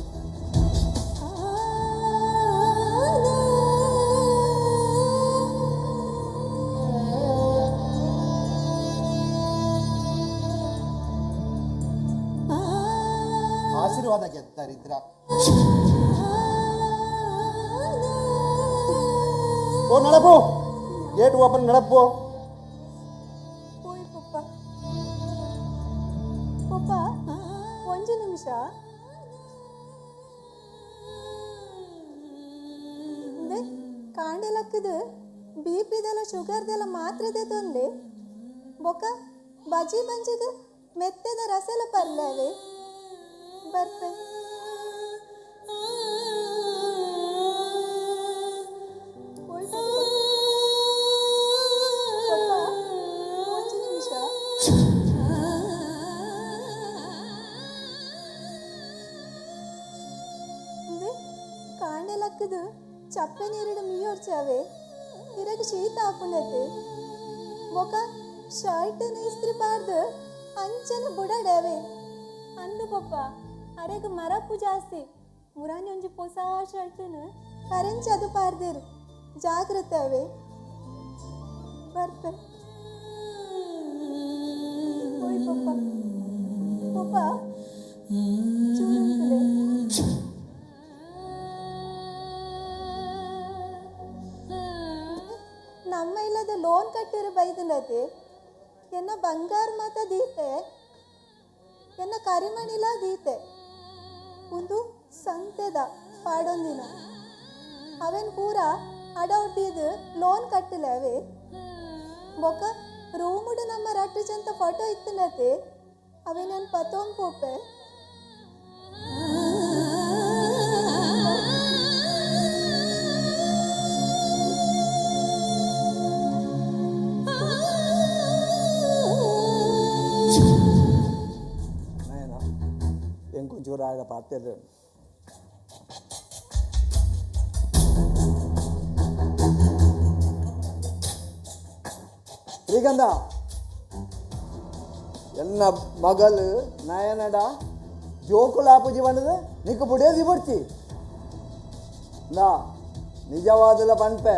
ಆಶೀರ್ವಾದ ಗೆದ್ದರಿದ್ರ. ಓ ನಡಪು, ಗೇಟ್ ಓಪನ್, ನಡಪು. ಪೋಯ್ ಪಪ್ಪ. ಪಪ್ಪ, ಒಂಜಿ ನಿಮಿಷ. ಇಂದೆ ಕಾಂಡೆ ಲಕ್ಕದು ಬಿಪಿದೆಲ್ಲ ಶುಗರ್ದೆಲ್ಲ ಮಾತ್ರೆದೆ ತೊಂದೆ. ಬೊಕ ಬಜಿ ಬಂಜಿಗ ಮೆತ್ತೆದ ರಸಲ ಪರ್ಲವೆ ಬರ್ಪೆ. ಪೋಯ್ ಪಪ್ಪ. ಪಪ್ಪ, ಒಂಜಿ ನಿಮಿಷ. ಇಂದೆ ಕಾಂಡೆ ಲಕ್ಕದು ಚಪ್ಪೆ ನೀರುಡು ಮೀಯೊರ್ಚಾವೆ. ಇರಗ ಶೀತ ಆಪುಂಡತೆ. ಬೊಕ ಶರ್ಟ್ ಇಸ್ತ್ರಿ ಪಾರ್ದು ಅಂಚನೆ ಬುಡಡವೆ. ಅಂದು ಪಪ್ಪ, ಅರೆಗ್ ಮರಪ್ಪು ಜಾಸ್ತಿ. ಮುರಾನಿ ಒಂಜಿ ಪೊಸ ಶರ್ಟ್ನು ಕರೆಂಚಿ ಅದು ಪಾರ್ದೇರು. ಜಾಗ್ರತೆ ಅವೇ. ಬರ್ಪೆ. ಓಯ್ ಪಪ್ಪ. ಪಪ್ಪ, ಚೂರು. ನಮ್ಮ ಇಲ್ಲದ ಲೋನ್ ಕಟ್ಟಿರ ಬೈದನತೆ. ಎನ್ನ ಬಂಗಾರ ಮಾತ ದೀತೆ, ಎನ್ನ ಕರಿಮಣಿಲ ದೀತೆ. ಒಂದು ಸಂತೆದ ಪಾಡೊಂದಿನ ಅವೇನ್ ಪೂರ ಅಡೌಟಿದ್ ಲೋನ್ ಕಟ್ಟಲೆ ಅವೇ. ಬೊಕ ರೂಮುಡು ನಮ್ಮ ರಟ್ಟು ಜಂತ ಫೋಟೋ ಇತ್ತನತೆ. ಅವೇ ನಾನು ಪತೋಂಗ್ ಪೋಪೆ. ನಯನ, ಎಂಕೊಂಚೂರು ಆಯಡ ಪಾತೆರ್. ಶ್ರೀಗಂಧ, ಎನ್ನ ಮಗಲು ನಯನಡ ಜೋಕುಲಾಪುಜಿ ಬಂದದ ನಿಕ್ಕು ಬುಡೇದಿ ಬಡ್ತಿ ನಾ ನಿಜವಾದಲ ಪನ್ಪೆ.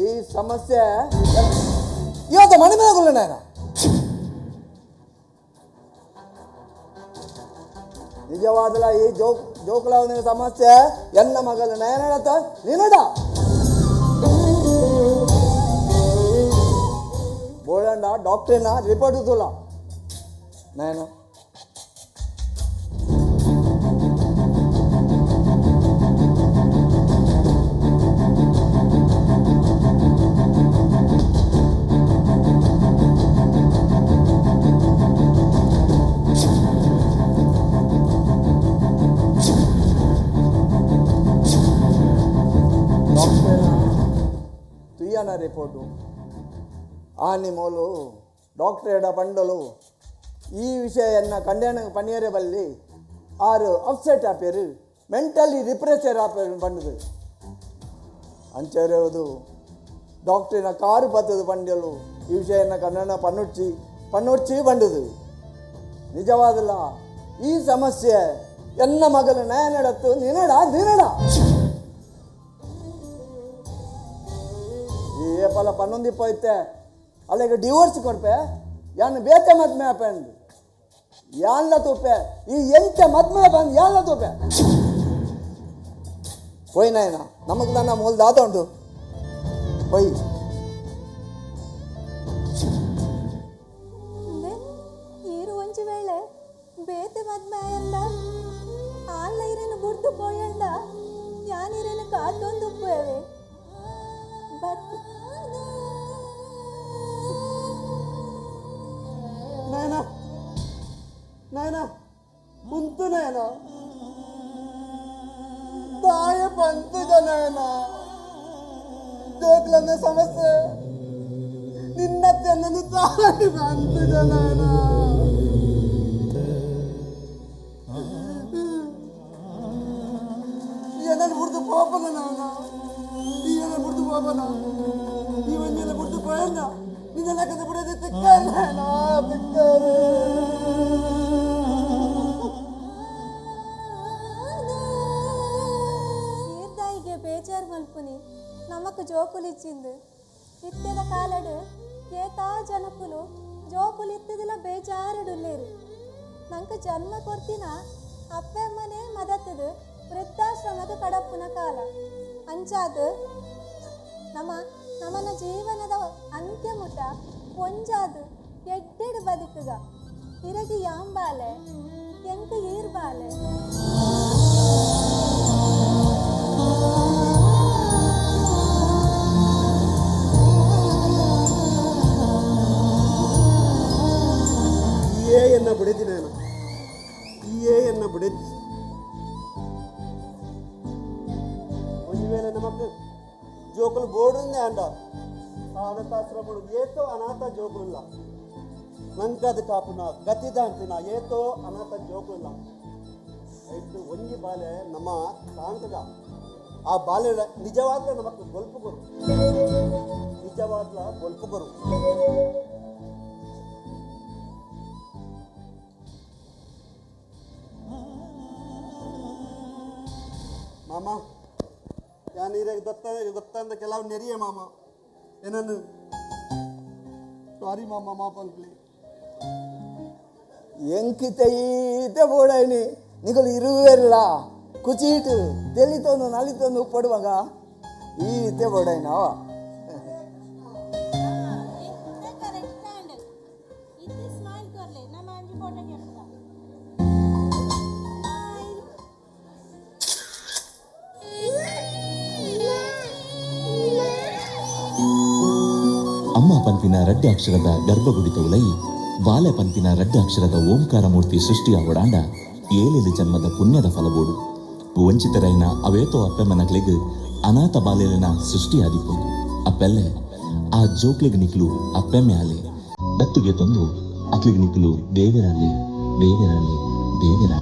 ಈ ಸಮಸ್ಯೆ ಇವತ್ತು ಮನೆ ಮೇಲೆ ನಯನ. ನಿಜವಾದಲ ಈ ಜೋಕುಲಾವನ ಸಮಸ್ಯೆ ಎನ್ನ ಮಗಲು ನಯನಡತ ನೀನಡ ಬೋಳಂಡ ಡಾಕ್ಟ್ರಿನ ರಿಪೋರ್ಟ್ ತುಲ ನಯನ. ಡಾಕ್ಟ್ರಿನ ತುಯ್ಯನ ರಿಪೋರ್ಟು ಆನಿ ಮೋಲು ಡಾಕ್ಟ್ರೇಡ ಪಂಡಲು ಈ ವಿಷಯನ್ನ ಕಂಡೇಣ ಪನ್ನಿಯರೇ ಬಲ್ಲಿ ಆರು ಅಪ್ಸೆಟ್ ಆಪೇರು, ಮೆಂಟಲಿ ರಿಪ್ರೆಷರ್ ಆಪೇರು ಪಂಡದು. ಅಂಚೆರೆವುದು ಡಾಕ್ಟ್ರಿನ ಕಾರು ಬತ್ತದು ಪಂಡಲು ಈ ವಿಷಯನ ಕನ್ನಡ ಪನ್ನುಡ್ಚಿ ಪನ್ನುಡ್ಚಿ ಬಂಡದು. ನಿಜವಾದಲ್ಲ ಈ ಸಮಸ್ಯೆ ಎನ್ನ ಮಗಲು ನಯನಡತ್ತು ನಿನಡ ನಿನಡ. ಈ ಏಪಲ ಪನ್ನೊಂದಿಪ್ಪೈತೆ ಅಲ್ಲಿಗೆ ಡಿವೋರ್ಸ್ ಕೊಡ್ಪೆ ಯಾನ್ ಬೇತೆ ಮದ್ಮೆ ಆಪೆಂದು ಯಾನ್ಲ ತೂಪೆ. ಈ ಎಂತ ಮದ್ಮೆ ಬಂದು ಯಾನ್ಲ ತೂಪೆ. ಪೋಯ್ ನಾಯನ, ನಮಗ್ ನನ್ನ ಮೂಲ ದಾದ ಉಂಟು, ಪೊಯ್. ಇಂದೆ ಈರು ಒಂಜಿ ವೇಳೆ ಬೇತೆ ಮದ್ಮೆ ಆಯಂಡ, ಆಲ್ಲ ಇರನು ಬುಡ್ದು ಪೋಯಂಡ ಯಾನ್ ಯಾನಿರೆನ ಕಾತೊಂದುಪ್ಪುವೆ ಬತ್. ನಯನ, ನಯನ, ಉಂತು ನಯನ. ದಾಯ ಪಂತುಜ ನಯನ, ಜೋಕ್ಲನ್ನ ಸಮಸ್ಯೆ ನಿನ್ನ ತೆನ್ನನ್ನು ತಾಯಿ ಪಂತುಜ ನಯನ. ಏನನ್ನು ಬಿಡ್ದು ಪೋಪನ ನಯನ, ಈ ಏನ ಬಿಡ್ದು ಪೋಪನ, ಈ ಒಂಜೆಲ್ಲ ಬಿಡ್ದು ಪೋಯನ್ನ ನಿನ್ನ ಲೆಕ್ಕದ ಬಿಡೋದು ತಿಕ್ಕ ನಯನ, ತಿಕ್ಕರೆ. ಈರ್ದಾಯಿಗೆ ಬೇಜಾರ್ ಮಲ್ಪುನಿ, ನಮಕ್ ಜೋಕುಲಿಚ್ಚಿಂದು. ಇತ್ತೆದ ಕಾಲಡು ಏತಾ ಜನಕುಲು ಜೋಕುಲಿತ್ತದಿಲ ಬೇಜಾರುಡುಲ್ಲೇರು. ನಂಕ ಜನ್ಮ ಕೊರ್ತಿನ ಅಪ್ಪೆಮ್ಮನೇ ಮದತ್ತದು ವೃದ್ಧಾಶ್ರಮದ ಕಡಪ್ಪುನ ಕಾಲ. ಅಂಚಾದ ನಮ್ಮ ನಮನ ಜೀವನದ ಅಂತ್ಯಮುಟ ಒಂಜಾದು ಎಡ್ಡೆಡು ಬದುಕುಗ. ಇರಗಿ ಯಾಂಬಾಲೆ, ಎಂಕ ಈರ್ಬಾಲೆ. ಏ ಎನ್ನ ಬಿಡದಿ ನಾನು, ಏ ಎನ್ನ ಬಿಡದಿ. ಒಂದು ವೇಳೆ ನಮಕ್ ಜೋಕುಲು ಬೋರ್ಡುಂದೆ ಅಂಡ ಅನಾಥಾಶ್ರಮಡು ಏತೋ ಅನಾಥ ಜೋಕುలుಲ್ಲ, ನಂಕದ ಕಾಪುನ ಗತಿದಾಂತಿನ ಏತೋ ಅನಾಥ ಜೋಕುలుಲ್ಲ. ಐಟ್ ಒಂಜಿ ಬಾಲೆ ನಮ್ಮ ಸಾಂಕದ ಆ ಬಾಲೆ ನಿಜವಾಗ್ಲೂ ನಮಕ್ ಬೊಲ್ಪುಗರು, ನಿಜವಾಗ್ಲ ಬೊಲ್ಪುಗರು. ಮಾಮ, ಯಾನ್ ಈರೆಗ್ ದತ್ತ ಗೊತ್ತಂದ ಕೆಲವು ನೆರಿಯ ಮಾಮ, ಏನನ್ನು ಸಾರಿ ಮಾಮ, ಮಾಪಲ್ಪ್ಲಿ. ಎಂಕಿತ ಈತೆ ಬೋಡೈನಿ, ನಿಕಲು ಇರುವೆರ್ಲ ಕುಚೀಟು ತೆಲಿತೊಂದು ನಲಿತೊಂದು ಉಪ್ಪಡುವಾಗ ಈತೆ ಬೋಡೈನವ. ಇತ್ತೆ ಕರೆಕ್ಟ್ ಆಂಡ್ ಇತ್ತೆ ಸ್ಮೈಲ್ ಕೊರ್ಲೆ, ನಮ್ಮ ಅಂಜಿ ಫೋಟೋ ಕೆಪ್ತ. ಅಮ್ಮ ಪಂಪಿನ ರಡ್ಡ ಅಕ್ಷರದ ಗರ್ಭಗುಡಿತ ಉಲಯಿ ಬಾಲೆ ಪಂಪಿನ ರಡ್ಡ ಅಕ್ಷರದ ಓಂಕಾರ ಮೂರ್ತಿ ಸೃಷ್ಟಿಯ ಒಡಾಂಡ ಏಳೆಲು ಜನ್ಮದ ಪುಣ್ಯದ ಫಲಬೋಡು. ವಂಚಿತರೈನ ಅವೇತೋ ಅಪ್ಪೆಮ್ಮನಕ್ಲೆಗ್ ಅನಾಥ ಬಾಲೆಲಿನ ಸೃಷ್ಟಿಯಾದಿಪ್ಪು. ಅಪ್ಪೆಲ್ಲೆ ಆ ಜೋಕ್ಲೆಗ್ ನಿಕ್ಲು ಅಪ್ಪೆಮ್ಮೆ ಆಲೆ ದತ್ತುಗೆ ತಂದು ಅಕ್ಲಿಗ್ ನಿಕ್ಲು ದೇವರಲ್ಲಿ, ದೇವರಲ್ಲಿ, ದೇವರ.